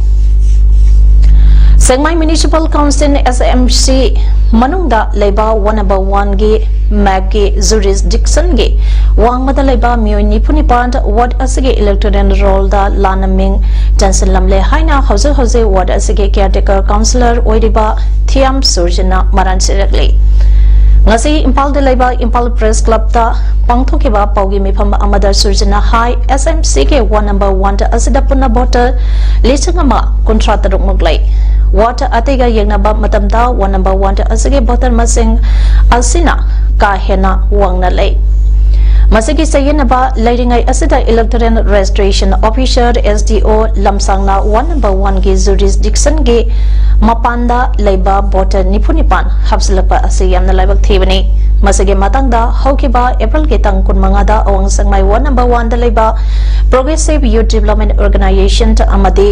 ꯁꯦꯛꯃꯥꯏ Municipal Council, S M C, ꯃꯅꯨꯡꯗ ꯂꯩꯕ ward number one ꯒꯤ map ꯀꯤ jurisdiction ꯒꯤ ꯋꯥꯡꯃꯗ ꯂꯩꯕ ꯃꯤꯑꯣꯏ ꯅꯤꯐꯨ ꯅꯤꯄꯥꯟ ward ꯑꯁꯤꯒꯤ electoral roll ꯗ ꯂꯥꯟꯅ ꯃꯤꯡ ꯆꯟꯁꯤꯜꯂꯝꯂꯦ ꯍꯥꯏꯅ ꯍꯧꯖꯤꯛ ꯍꯧꯖꯤꯛ ward ꯑꯁꯤꯒꯤ caretaker councillor ꯑꯣꯏꯔꯤꯕ ꯊꯤꯌꯥꯝ ꯁꯨꯔꯖꯤꯅ ꯃꯔꯥꯜ ꯁꯤꯔꯛꯂꯤ꯫ ꯉꯁꯤ ꯏꯝꯐꯥꯜꯗ ꯂꯩꯕ ꯏꯝꯐꯥꯜ Press Club ꯇ ꯄꯥꯡꯊꯣꯛꯈꯤꯕ ꯄꯥꯎꯒꯤ ꯃꯤꯐꯝ ꯑꯃꯗ ꯁꯨꯔꯖꯤꯅ ꯍꯥꯏ, S M C ꯒꯤ ward number one ꯑꯁꯤꯗ ꯄꯨꯟꯅ voter ꯂꯤꯁꯤꯡ ꯑꯃ ꯀꯨꯟꯊ꯭ꯔꯥ ꯇꯔꯨꯛ ꯃꯨꯛ ꯂꯩ꯫ Ward ꯑꯇꯩꯒ ꯌꯦꯡꯅꯕ ꯃꯇꯝꯗ ward number one ꯑꯁꯤꯒꯤ voter ꯃꯁꯤꯡ ꯑꯁꯤꯅ ꯀꯥ ꯍꯦꯟꯅ ꯋꯥꯡꯅ ꯂꯩ꯫ ꯃꯁꯤꯒꯤ ꯆꯌꯦꯠꯅꯕ ꯂꯩꯔꯤꯉꯩ ꯑꯁꯤꯗ electoral registration officer, S D O, ꯂꯝꯁꯥꯡꯅ ward number one ꯒꯤ jurisdiction ꯒꯤ ꯃꯄꯥꯟꯗ ꯂꯩꯕ voter ꯅꯤꯐꯨ ꯅꯤꯄꯥꯟ ꯍꯥꯞꯆꯤꯜꯂꯛꯄ ꯑꯁꯤ ꯌꯥꯝꯅ ꯂꯥꯏꯕꯛ ꯊꯤꯕꯅꯤ꯫ ꯃꯁꯤꯒꯤ ꯃꯇꯥꯡꯗ ꯍꯧꯈꯤꯕ April ꯒꯤ ꯇꯥꯡ ꯀꯨꯟꯃꯉꯥꯗ ꯑꯋꯥꯡ ꯁꯦꯛꯃꯥꯏ ward number one ꯗ ꯂꯩꯕ Progressive Youth Development Organization ꯑꯃꯗꯤ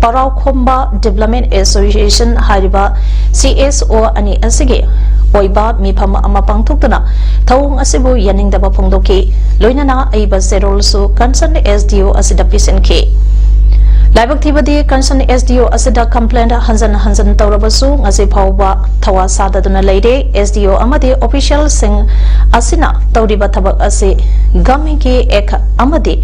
ꯄꯔꯥꯎꯈꯣꯝꯕ Development Association ꯍꯥꯏꯔꯤꯕ C S O ꯑꯅꯤ ꯑꯁꯤꯒꯤ ꯑꯣꯏꯕ ꯃꯤꯐꯝ ꯑꯃ ꯄꯥꯡꯊꯣꯛꯇꯨꯅ ꯊꯧꯑꯣꯡ ꯑꯁꯤꯕꯨ ꯌꯥꯅꯤꯡꯗꯕ ꯐꯣꯡꯗꯣꯛꯈꯤ꯫ ꯂꯣꯏꯅꯅ ꯑꯏꯕ ꯆꯦꯔꯣꯜꯁꯨ concerned S D O ꯑꯁꯤꯗ ꯄꯤꯁꯤꯟꯈꯤ꯫ ꯂꯥꯏꯕꯛ ꯊꯤꯕꯗꯤ concerned S D O ꯑꯁꯤꯗ complaint ꯍꯟꯖꯟ ꯍꯟꯖꯟ ꯇꯧꯔꯕꯁꯨ ꯉꯁꯤ ꯐꯥꯎꯕ ꯊꯋꯥ ꯁꯥꯗꯗꯨꯅ ꯂꯩꯔꯦ꯫ S D O ꯑꯃꯗꯤ official ꯁꯤꯡ ꯑꯁꯤꯅ ꯇꯧꯔꯤꯕ ꯊꯕꯛ ꯑꯁꯤ government ꯀꯤ act ꯑꯃꯗꯤ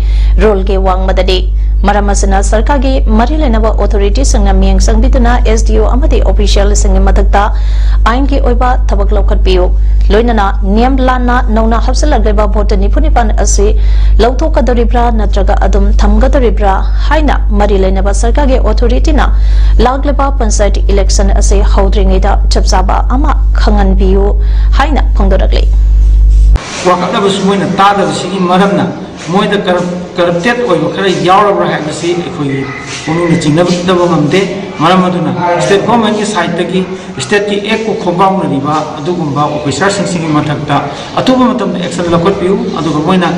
rule ꯒꯤ ꯋꯥꯡꯃꯗꯅꯤ꯫ ꯃꯔꯝ ꯑꯁꯤꯅ ꯁꯔꯀꯥꯔꯒꯤ ꯃꯔꯤ ꯂꯩꯅꯕ authority ꯁꯤꯡꯅ ꯃꯤꯠꯌꯦꯡ ꯆꯪꯕꯤꯗꯨꯅ S D O ꯑꯃꯗꯤ official ꯁꯤꯡꯒꯤ ꯃꯊꯛꯇ ꯑꯥꯏꯟꯒꯤ ꯑꯣꯏꯕ ꯊꯕꯛ ꯂꯧꯈꯠꯄꯤꯌꯨ꯫ ꯂꯣꯏꯅꯅ ꯅꯤꯌꯝ ꯂꯥꯟꯅ ꯅꯧꯅ ꯍꯥꯞꯆꯤꯜꯂꯛꯂꯤꯕ voter ꯅꯤꯐꯨ ꯅꯤꯄꯥꯟ ꯑꯁꯤ ꯂꯧꯊꯣꯛꯀꯗꯧꯔꯤꯕ꯭ꯔꯥ ꯅꯠꯇ꯭ꯔꯒ ꯑꯗꯨꯝ ꯊꯝꯒꯗꯧꯔꯤꯕ꯭ꯔꯥ ꯍꯥꯏꯅ ꯃꯔꯤ ꯂꯩꯅꯕ ꯁꯔꯀꯥꯔꯒꯤ authority ꯅ ꯂꯥꯛꯂꯤꯕ ꯄꯟꯆꯥꯌꯠ election ꯑꯁꯤ ꯍꯧꯗ꯭ꯔꯤꯉꯩꯗ ꯆꯞ ꯆꯥꯕ ꯑꯃ ꯈꯪꯍꯟꯕꯤꯌꯨ ꯍꯥꯏꯅ ꯐꯣꯡꯗꯣꯔꯛꯂꯤ꯫ ꯋꯥꯀꯠꯅꯕꯁꯨ ꯃꯣꯏꯅ ꯇꯥꯗꯕꯁꯤꯒꯤ ꯃꯔꯝꯅ ꯃꯣꯏꯗ ꯀꯔꯞꯇꯦꯠ ꯑꯣꯏꯕ ꯈꯔ ꯌꯥꯎꯔꯕ꯭ꯔꯥ ꯍꯥꯏꯕꯁꯤ ꯑꯩꯈꯣꯏꯒꯤ ꯄꯨꯛꯅꯤꯡꯅ ꯆꯤꯡꯅꯗꯕ ꯉꯝꯗꯦ꯫ ꯃꯔꯝ ꯑꯗꯨꯅ ꯁ꯭ꯇꯦꯠ ꯒꯣꯔꯃꯦꯟꯒꯤ ꯁꯥꯏꯠꯇꯒꯤ ꯁ꯭ꯇꯦꯠꯀꯤ ꯑꯦꯛꯄꯨ ꯈꯣꯡꯒꯥꯎꯅꯔꯤꯕ ꯑꯗꯨꯒꯨꯝꯕ ꯑꯣꯐꯤꯁꯥꯔꯁꯤꯡꯁꯤꯒꯤ ꯃꯊꯛꯇ ꯑꯊꯨꯕ ꯃꯇꯝꯗ ꯑꯦꯛꯁꯟ ꯂꯧꯈꯠꯄꯤꯌꯨ꯫ ꯑꯗꯨꯒ ꯃꯣꯏꯅ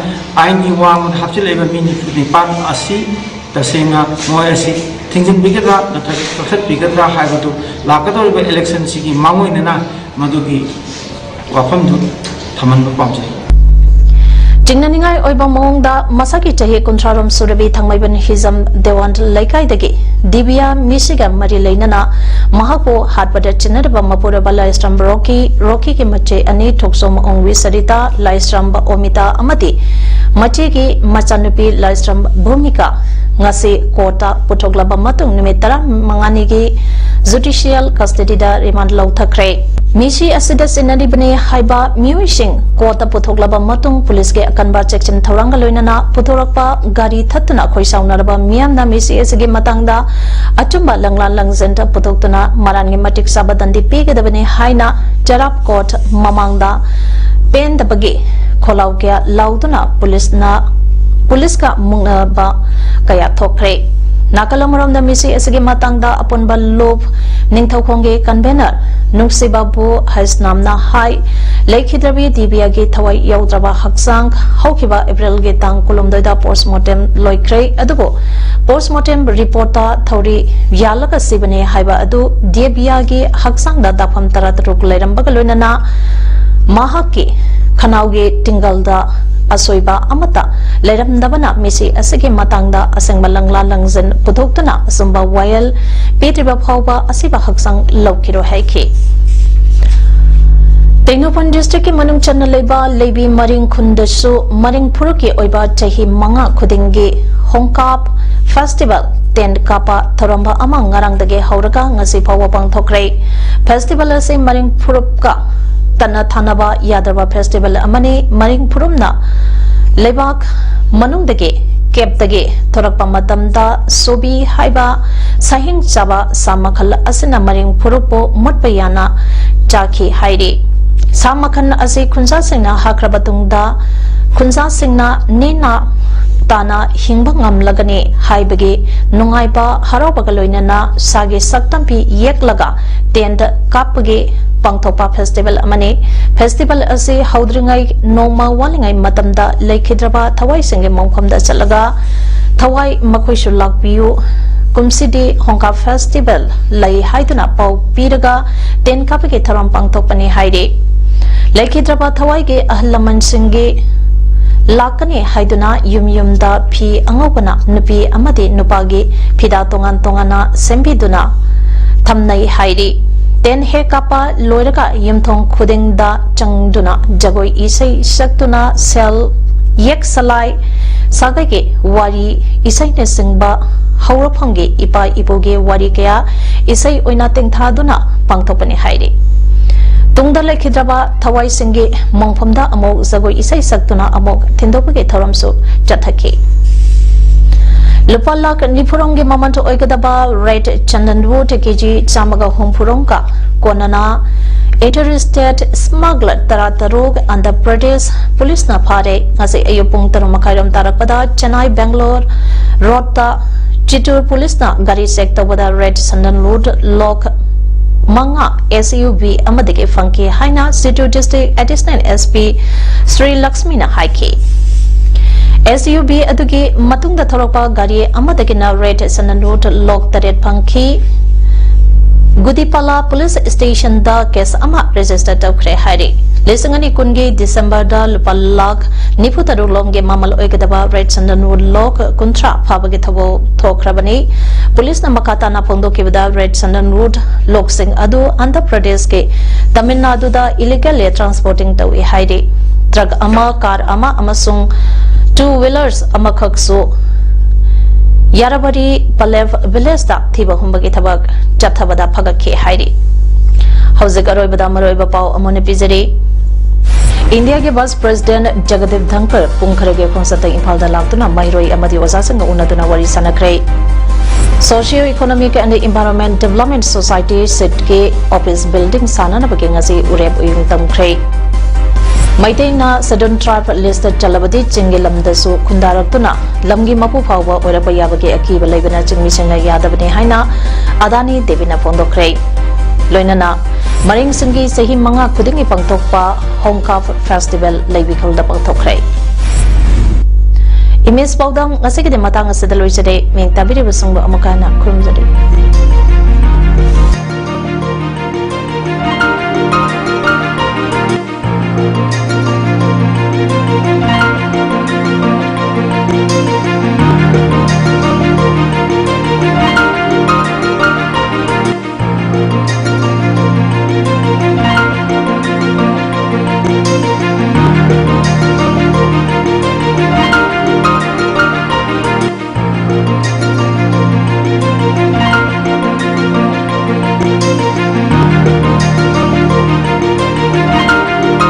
ꯑꯥꯏꯟꯒꯤ ꯋꯥꯡꯃꯗ ꯍꯥꯞꯆꯤꯜꯂꯛꯏꯕ ꯃꯤ ꯅꯤꯐꯨ ꯅꯤꯄꯥꯟ ꯑꯁꯤ ꯇꯁꯦꯡꯅ ꯃꯣꯏ ꯑꯁꯤ ꯊꯤꯡꯖꯤꯟꯕꯤꯒꯗ꯭ꯔꯥ ꯅꯠꯇ꯭ꯔꯒ ꯀꯛꯊꯠꯄꯤꯒꯗ꯭ꯔꯥ ꯍꯥꯏꯕꯗꯨ ꯂꯥꯛꯀꯗꯧꯔꯤꯕ ꯏꯂꯦꯛꯁꯟꯁꯤꯒꯤ ꯃꯥꯡꯑꯣꯏꯅꯅ ꯃꯗꯨꯒꯤ ꯋꯥꯐꯝꯗꯨ ꯊꯝꯍꯟꯕ ꯄꯥꯝꯖꯩ꯫ ꯆꯤꯡꯅꯅꯤꯡꯉꯥꯏ ꯑꯣꯏꯕ ꯃꯑꯣꯡꯗ ꯃꯁꯥꯒꯤ ꯆꯍꯤ ꯀꯨꯟꯊ꯭ꯔꯥ ꯔꯣꯝ ꯁꯨꯔꯕꯤ ꯊꯥꯡꯃꯩꯕꯟ ꯍꯤꯖꯝ ꯗꯦꯋꯥꯟ ꯂꯩꯀꯥꯏꯗꯒꯤ ꯗꯤꯕꯤꯌꯥ ꯃꯤꯁꯤꯒ ꯃꯔꯤ ꯂꯩꯅꯅ ꯃꯍꯥꯛꯄꯨ ꯍꯥꯠꯄꯗ ꯆꯤꯟꯅꯔꯤꯕ ꯃꯄꯨꯔꯣꯏꯕ ꯂꯥꯏꯁ꯭ꯔꯝ ꯔꯣꯀꯤ, ꯔꯣꯀꯤꯒꯤ ꯃꯆꯦ ꯑꯅꯤ ꯊꯣꯛꯆꯣꯝ ꯑꯣꯡꯕꯤ ꯁꯔꯤꯇꯥ, ꯂꯥꯏꯁ꯭ꯔꯝ ꯑꯣꯃꯤꯇꯥ ꯑꯃꯗꯤ ꯃꯆꯦꯒꯤ ꯃꯆꯥꯅꯨꯄꯤ ꯂꯥꯏꯁ꯭ꯔꯝ ꯚꯨꯃꯤꯀꯥ ꯉꯁꯤ ꯀꯣꯔꯠꯇ ꯄꯨꯊꯣꯛꯂꯕ ꯃꯇꯨꯡ ꯅꯨꯃꯤꯠ ꯇꯔꯥꯃꯉꯥꯅꯤꯒꯤ ꯖꯨꯗꯤꯁꯤꯌꯦꯜ ꯀꯁꯇꯗꯤꯗ ꯔꯤꯃꯥꯟ ꯂꯧꯊꯈ꯭ꯔꯦ꯫ ꯃꯤꯁꯤ ꯑꯁꯤꯗ ꯆꯤꯟꯅꯔꯤꯕꯅꯤ ꯍꯥꯏꯕ ꯃꯤꯑꯣꯏꯁꯤꯡ ꯀꯣꯔꯠꯇ ꯄꯨꯊꯣꯛꯂꯕ ꯃꯇꯨꯡ ꯄꯨꯂꯤꯁꯀꯤ ꯑꯀꯟꯕ ꯆꯦꯛꯁꯤꯟ ꯊꯧꯔꯥꯡꯒ ꯂꯣꯏꯅꯅ ꯄꯨꯊꯣꯔꯛꯄ ꯒꯥꯔꯤ ꯊꯠꯇꯨꯅ ꯈꯣꯏꯁꯥꯎꯅꯔꯕ ꯃꯤꯌꯥꯝꯅ ꯃꯤꯁꯤ ꯑꯁꯤꯒꯤ ꯃꯇꯥꯡꯗ ꯑꯆꯨꯝꯕ ꯂꯪꯂꯥ ꯂꯪꯖꯟꯗ ꯄꯨꯊꯣꯛꯇꯨꯅ ꯃꯔꯥꯟꯒꯤ ꯃꯇꯤꯛ ꯆꯥꯕ ꯗꯟꯗꯤ ꯄꯤꯒꯗꯕꯅꯤ ꯍꯥꯏꯅ ꯆꯔꯥꯞ ꯀꯣꯔꯠ ꯃꯃꯥꯡꯗ ꯄꯦꯟꯗꯕꯒꯤ ꯈꯣꯜꯂꯥꯎ ꯀꯌꯥ ꯂꯥꯎꯗꯨꯅ ꯄꯨꯂꯤꯁꯅ, ꯄꯨꯂꯤꯁꯀ ꯃꯨꯛꯅꯕ ꯀꯌꯥ ꯊꯣꯛꯈ꯭ꯔꯦ꯫ ꯅꯥꯀꯜ ꯑꯃꯔꯣꯝꯗ ꯃꯤꯁꯤ ꯑꯁꯤꯒꯤ ꯃꯇꯥꯡꯗ ꯑꯄꯨꯟꯕ ꯂꯨꯞ ꯅꯤꯡꯊꯧꯈꯣꯡꯒꯤ ꯀꯟꯚꯦꯅꯔ ꯅꯨꯡꯁꯤꯕꯥꯕꯨ ꯍꯩꯁꯅꯥꯝꯅ ꯍꯥꯏ, ꯂꯩꯈꯤꯗ꯭ꯔꯕꯤ ꯗꯤꯕꯤꯌꯥꯒꯤ ꯊꯋꯥꯏ ꯌꯥꯎꯗ꯭ꯔꯕ ꯍꯛꯆꯥꯡ ꯍꯧꯈꯤꯕ ꯑꯦꯄ꯭ꯔꯤꯜꯒꯤ ꯇꯥꯡ ꯀꯨꯟꯍꯨꯝꯗꯣꯏꯗ ꯄꯣꯁꯃꯣꯔꯇꯦꯝ ꯂꯣꯏꯈ꯭ꯔꯦ, ꯑꯗꯨꯕꯨ ꯄꯣꯁꯃꯣꯔꯇꯦꯝ ꯔꯤꯄꯣꯔꯠꯇ ꯊꯧꯔꯤ ꯌꯥꯜꯂꯒ ꯁꯤꯕꯅꯤ ꯍꯥꯏꯕ ꯑꯗꯨ ꯗꯤꯕꯤꯌꯥꯒꯤ ꯍꯛꯆꯥꯡꯗ ꯗꯥꯛꯐꯝ ꯇꯔꯥꯇꯔꯨꯛ ꯂꯩꯔꯝꯕꯒ ꯂꯣꯏꯅꯅ ꯃꯍꯥꯛꯀꯤ ꯈꯅꯥꯎꯒꯤ ꯇꯤꯡꯒꯜꯗ ꯑꯁꯣꯏꯕ ꯑꯃꯠꯇ ꯂꯩꯔꯝꯗꯕꯅ ꯃꯤꯁꯤ ꯑꯁꯤꯒꯤ ꯃꯇꯥꯡꯗ ꯑꯁꯦꯡꯕ ꯂꯪꯂꯥ ꯂꯪꯖꯟ ꯄꯨꯊꯣꯛꯇꯨꯅ ꯑꯆꯨꯝꯕ ꯋꯥꯌꯦꯜ ꯄꯤꯗ꯭ꯔꯤꯕ ꯐꯥꯎꯕ ꯑꯁꯤꯕ ꯍꯛꯆꯥꯡ ꯂꯧꯈꯤꯔꯣꯏ ꯍꯥꯏꯈꯤ꯫ ꯇꯦꯡꯅꯧꯄꯜ ꯗꯤꯁꯇ꯭ꯔꯤꯛꯀꯤ ꯃꯅꯨꯡ ꯆꯟꯅ ꯂꯩꯕ ꯂꯩꯕꯤ ꯃꯔꯤꯡ ꯈꯨꯟꯗꯁꯨ ꯃꯔꯤꯡ ꯐꯨꯔꯨꯞꯀꯤ ꯑꯣꯏꯕ ꯆꯍꯤ ꯃꯉꯥ ꯈꯨꯗꯤꯡꯒꯤ ꯍꯣꯡꯀꯥꯞ ꯐꯦꯁꯇꯤꯚꯦꯜ ꯇꯦꯟꯠ ꯀꯥꯞꯄ ꯊꯧꯔꯝ ꯑꯃ ꯉꯔꯥꯡꯗꯒꯤ ꯍꯧꯔꯒ ꯉꯁꯤ ꯐꯥꯎꯕ ꯄꯥꯡꯊꯣꯛꯈ꯭ꯔꯦ꯫ ꯐꯦꯁꯇꯤꯚꯦꯜ ꯑꯁꯤ ꯃꯔꯤꯡ ꯐꯨꯔꯨꯞꯀ ꯇꯠꯅ ꯊꯥꯅꯕ ꯌꯥꯗ꯭ꯔꯕ ꯐꯦꯁꯇꯤꯚꯦꯜ ꯑꯃꯅꯤ꯫ ꯃꯔꯤꯡ ꯐꯨꯔꯨꯞꯅ ꯂꯩꯕꯥꯛ ꯃꯅꯨꯡꯗꯒꯤ ꯀꯦꯞꯇꯒꯤ ꯊꯣꯔꯛꯄ ꯃꯇꯝꯗ ꯁꯣꯕꯤ ꯍꯥꯏꯕ ꯁꯥꯍꯤꯡ ꯆꯥꯕ ꯁꯥ ꯃꯈꯜ ꯑꯁꯤꯅ ꯃꯔꯤꯡ ꯐꯨꯔꯨꯞꯄꯨ ꯃꯨꯠꯄ ꯌꯥꯅ ꯆꯥꯈꯤ ꯍꯥꯏꯔꯤ꯫ ꯁꯥ ꯃꯈꯜ ꯑꯁꯤ ꯈꯨꯟꯖꯥꯁꯤꯡꯅ ꯍꯥꯠꯈ꯭ꯔꯕ ꯇꯨꯡꯗ ꯈꯨꯟꯖꯥꯁꯤꯡꯅ ꯅꯦꯅ ꯇꯥꯅ ꯍꯤꯡꯕ ꯉꯝꯂꯒꯅꯤ ꯍꯥꯏꯕꯒꯤ ꯅꯨꯡꯉꯥꯏꯕ ꯍꯔꯥꯎꯕꯒ ꯂꯣꯏꯅꯅ ꯁꯥꯒꯤ ꯁꯛꯇꯝ ꯐꯤ ꯌꯦꯛꯂꯒ ꯇꯦꯟꯠ ꯀꯥꯞꯄꯒꯤ ꯄꯥꯡꯊꯣꯛꯄ ꯐꯦꯁꯇꯤꯚꯦꯜ ꯑꯃꯅꯤ꯫ ꯐꯦꯁꯇꯤꯚꯦꯜ ꯑꯁꯤ ꯍꯧꯗ꯭ꯔꯤꯉꯩ ꯅꯣꯡꯃ ꯋꯥꯠꯂꯤꯉꯩ ꯃꯇꯝꯗ ꯂꯩꯈꯤꯗ꯭ꯔꯕ ꯊꯋꯥꯏꯁꯤꯡꯒꯤ ꯃꯣꯡꯐꯝꯗ ꯆꯠꯂꯒ ꯊꯋꯥꯏ ꯃꯈꯣꯏꯁꯨ ꯂꯥꯛꯄꯤꯌꯨ, ꯀꯨꯝꯁꯤꯗꯤ ꯍꯣꯡꯀꯥ ꯐꯦꯁꯇꯤꯚꯦꯜ ꯂꯩ ꯍꯥꯏꯗꯨꯅ ꯄꯥꯎ ꯄꯤꯔꯒ ꯇꯦꯟ ꯀꯥꯞꯄꯒꯤ ꯊꯧꯔꯝ ꯄꯥꯡꯊꯣꯛꯄꯅꯤ ꯍꯥꯏꯔꯤ꯫ ꯂꯩꯈꯤꯗ꯭ꯔꯕ ꯊꯋꯥꯏꯒꯤ ꯑꯍꯜ ꯂꯃꯟꯁꯤꯡꯒꯤ ꯂꯥꯛꯀꯅꯤ ꯍꯥꯏꯗꯨꯅ ꯌꯨꯝ ꯌꯨꯝꯗ ꯐꯤ ꯑꯉꯧꯕꯅ ꯅꯨꯄꯤ ꯑꯃꯗꯤ ꯅꯨꯄꯥꯒꯤ ꯐꯤꯗꯥ ꯇꯣꯉꯥꯟ ꯇꯣꯉꯥꯟꯅ ꯁꯦꯝꯕꯤꯗꯨꯅ ꯊꯝꯅꯩ ꯍꯥꯏꯔꯤ꯫ ꯇꯦꯟ ꯍꯦꯛ ꯀꯥꯞꯄ ꯂꯣꯏꯔꯒ ꯌꯨꯝꯊꯣꯡ ꯈꯨꯗꯤꯡꯗ ꯆꯪꯗꯨꯅ ꯖꯒꯣꯏ ꯏꯁꯩ ꯁꯛꯇꯨꯅ ꯁꯦꯜ, ꯌꯦꯛ ꯁꯂꯥꯏ ꯁꯥꯒꯩꯒꯤ ꯋꯥꯔꯤ ꯏꯁꯩꯅꯆꯤꯡꯕ ꯍꯧꯔꯛꯐꯝꯒꯤ ꯏꯄꯥ ꯏꯄꯨꯒꯤ ꯋꯥꯔꯤ ꯀꯌꯥ ꯏꯁꯩ ꯑꯣꯏꯅ ꯇꯦꯡꯊꯥꯗꯨꯅ ꯄꯥꯡꯊꯣꯛꯄꯅꯤ ꯍꯥꯏꯔꯤ꯫ ꯇꯨꯡꯗ ꯂꯩꯈꯤꯗ꯭ꯔꯕ ꯊꯋꯥꯏꯁꯤꯡꯒꯤ ꯃꯣꯡꯐꯝꯗ ꯑꯃꯨꯛ ꯖꯒꯣꯏ ꯏꯁꯩ ꯁꯛꯇꯨꯅ ꯑꯃꯨꯛ ꯊꯤꯟꯗꯣꯛꯄꯒꯤ ꯊꯧꯔꯝꯁꯨ ꯆꯠꯊꯈꯤ꯫ ꯂꯨꯄꯥ ꯂꯥꯈ ꯅꯤꯐꯨꯔꯣꯝꯒꯤ ꯃꯃꯜ ꯑꯣꯏꯒꯗꯕ ꯔꯦꯠ ꯆꯟꯗꯟꯋꯨꯗ ꯀꯦꯖꯤ ꯆꯥꯝꯃꯒ ꯍꯨꯝꯐꯨꯔꯣꯝꯒ ꯀꯣꯟꯅꯅ ꯏꯟꯇꯔ ꯁ꯭ꯇꯦꯠ ꯁ꯭ꯃꯒꯂꯔ ꯇꯔꯥ ꯇꯔꯨꯛ ꯑꯟꯙ꯭ꯔ ꯄ꯭ꯔꯗꯦꯁ ꯄꯨꯂꯤꯁꯅ ꯐꯥꯔꯦ꯫ ꯉꯁꯤ ꯑꯌꯨꯛ ꯄꯨꯡ ꯇꯔꯨꯛ ꯃꯈꯥꯏꯔꯣꯝ ꯇꯥꯔꯛꯄꯗ ꯆꯦꯟꯅꯥꯏ ꯕꯦꯡꯒꯂꯣꯔ ꯔꯣꯗꯇ ꯆꯤꯇꯨꯔ ꯄꯨꯂꯤꯁꯅ ꯒꯥꯔꯤ ꯆꯦꯛ ꯇꯧꯕꯗ ꯔꯦꯠ ꯁꯟꯗꯟꯋꯨꯗ ꯂꯣꯛ ꯃꯉꯥ ꯑꯦꯁ ꯌꯨ ꯚꯤ ꯑꯃꯗꯒꯤ ꯐꯪꯈꯤ ꯍꯥꯏꯅ Chittoor district additional S P Shri ꯂꯛꯁꯃꯤꯅ ꯍꯥꯏꯈꯤ꯫ ꯑꯦꯁ ꯌꯨ ꯚꯤ ꯑꯗꯨꯒꯤ ꯃꯇꯨꯡꯗ ꯊꯧꯔꯛꯄ ꯒꯥꯔꯤ ꯑꯃꯗꯒꯤꯅ ꯔꯦꯠ ꯁꯟꯗꯟꯋꯨꯗ ꯂꯣꯛ ꯇꯔꯦꯠ ꯐꯪꯈꯤ꯫ ꯒꯨꯗꯤꯄꯥꯂꯥ ꯄꯨꯂꯤꯁ ꯁ꯭ꯇꯦꯁꯟꯗ ꯀꯦꯁ ꯑꯃ ꯔꯦꯖꯤꯁꯇꯔ ꯇꯧꯈ꯭ꯔꯦ ꯍꯥꯏꯔꯤ꯫ ꯂꯤꯁꯤꯡ ꯑꯅꯤ ꯀꯨꯟꯒꯤ ꯗꯤꯁꯦꯝꯕꯔꯗ ꯂꯨꯄꯥ ꯂꯥꯈ ꯅꯤꯐꯨ ꯇꯔꯨꯛ ꯂꯣꯝꯒꯤ ꯃꯃꯜ ꯑꯣꯏꯒꯗꯕ ꯔꯦꯠ ꯁꯟꯗꯟꯋꯨꯗ ꯂꯣꯛ ꯀꯨꯟꯊ꯭ꯔꯥ ꯐꯥꯕꯒꯤ ꯊꯧꯑꯣꯡ ꯊꯣꯛꯈ꯭ꯔꯕꯅꯤ꯫ ꯄꯨꯂꯤꯁꯅ ꯃꯈꯥ ꯇꯥꯅ ꯐꯣꯡꯗꯣꯛꯈꯤꯕꯗ ꯔꯦꯠ ꯁꯟꯗꯟꯋꯨꯗ ꯂꯣꯛꯁꯤꯡ ꯑꯗꯨ ꯑꯟꯙ꯭ꯔ ꯄ꯭ꯔꯗꯦꯁꯀꯤ ꯇꯃꯤꯜ ꯅꯥꯗꯨꯗ ꯏꯂꯤꯒꯦꯜꯂꯤ ꯇ꯭ꯔꯥꯟꯁꯄꯣꯔꯇꯤꯡ ꯇꯧꯏ ꯍꯥꯏꯔꯤ꯫ ꯇ꯭ꯔꯛ ꯑꯃ, ꯀꯥꯔ ꯑꯃ ꯑꯃꯁꯨꯡ ꯇꯨ ꯋꯤꯂꯔꯁ ꯑꯃꯈꯛꯁꯨ ꯌꯥꯔꯕꯔꯤ ꯄꯂꯦꯕ ꯚꯤꯂꯦꯖꯇ ꯊꯤꯕ ꯍꯨꯝꯕꯒꯤ ꯊꯕꯛ ꯆꯠꯊꯕꯗ ꯐꯒꯠꯈꯤ ꯍꯥꯏꯔꯤ꯫ ꯍꯧꯖꯤꯛ ꯑꯔꯣꯏꯕꯗ ꯃꯔꯨꯑꯣꯏꯕ ꯄꯥꯎ ꯑꯃꯨꯛ ꯄꯤꯖꯔꯤ꯫ ꯏꯟꯗꯤꯌꯥꯒꯤ ꯚꯥꯏꯁ ꯄ꯭ꯔꯦꯁꯤꯗꯦꯟꯠ ꯖꯒꯗꯤꯞ ꯙꯟꯈꯔ ꯄꯨꯡ ꯈꯔꯒꯤ ꯈꯣꯡꯆꯠꯇ ꯏꯝꯐꯥꯜꯗ ꯂꯥꯛꯇꯨꯅ ꯃꯍꯩꯔꯣꯏ ꯑꯃꯗꯤ ꯑꯣꯖꯥꯁꯤꯡꯒ ꯎꯅꯗꯨꯅ ꯋꯥꯔꯤ ꯁꯥꯟꯅꯈ꯭ꯔꯦ꯫ Socio Economic and Environment Development Society, ꯁꯤꯗꯀꯤ office building ꯁꯥꯅꯅꯕꯒꯤ ꯉꯁꯤ ꯎꯔꯦꯞ ꯎꯌꯨꯡ ꯇꯝꯈ꯭ꯔꯦ꯫ ꯃꯩꯇꯩꯅ Scheduled Tribe list ꯆꯜꯂꯕꯗꯤ ꯆꯤꯡꯒꯤ ꯂꯝꯗꯁꯨ ꯈꯨꯟꯗꯥꯔꯛꯇꯨꯅ ꯂꯝꯒꯤ ꯃꯄꯨ ꯐꯥꯎꯕ ꯑꯣꯏꯔꯛꯄ ꯌꯥꯕꯒꯤ ꯑꯀꯤꯕ ꯂꯩꯕꯅ ꯆꯤꯡꯃꯤꯁꯤꯡꯅ ꯌꯥꯗꯕꯅꯤ ꯍꯥꯏꯅ ꯑꯗꯥꯅꯤ ꯗꯦꯕꯤꯅ ꯐꯣꯡꯗꯣꯛꯈ꯭ꯔꯦ꯫ ꯂꯣꯏꯅꯅ ꯃꯔꯤꯡꯁꯤꯡꯒꯤ ꯆꯍꯤ ꯃꯉꯥ ꯈꯨꯗꯤꯡꯒꯤ ꯄꯥꯡꯊꯣꯛꯄ ꯍꯣꯡꯀꯥꯞ festival ꯂꯩꯕꯤꯈꯜꯗ ꯄꯥꯡꯊꯣꯛꯈ꯭ꯔꯦ꯫ ꯏꯃꯦꯖ ꯄꯥꯎꯗꯝ ꯉꯁꯤꯒꯤꯗꯤ ꯃꯇꯥꯡ ꯑꯁꯤꯗ ꯂꯣꯏꯖꯔꯦ꯫ ꯃꯤꯡ ꯇꯥꯕꯤꯔꯤꯕꯁꯤꯡꯕꯨ ꯑꯃꯨꯛ ꯍꯟꯅ ꯈꯨꯔꯨꯝꯖꯔꯤ꯫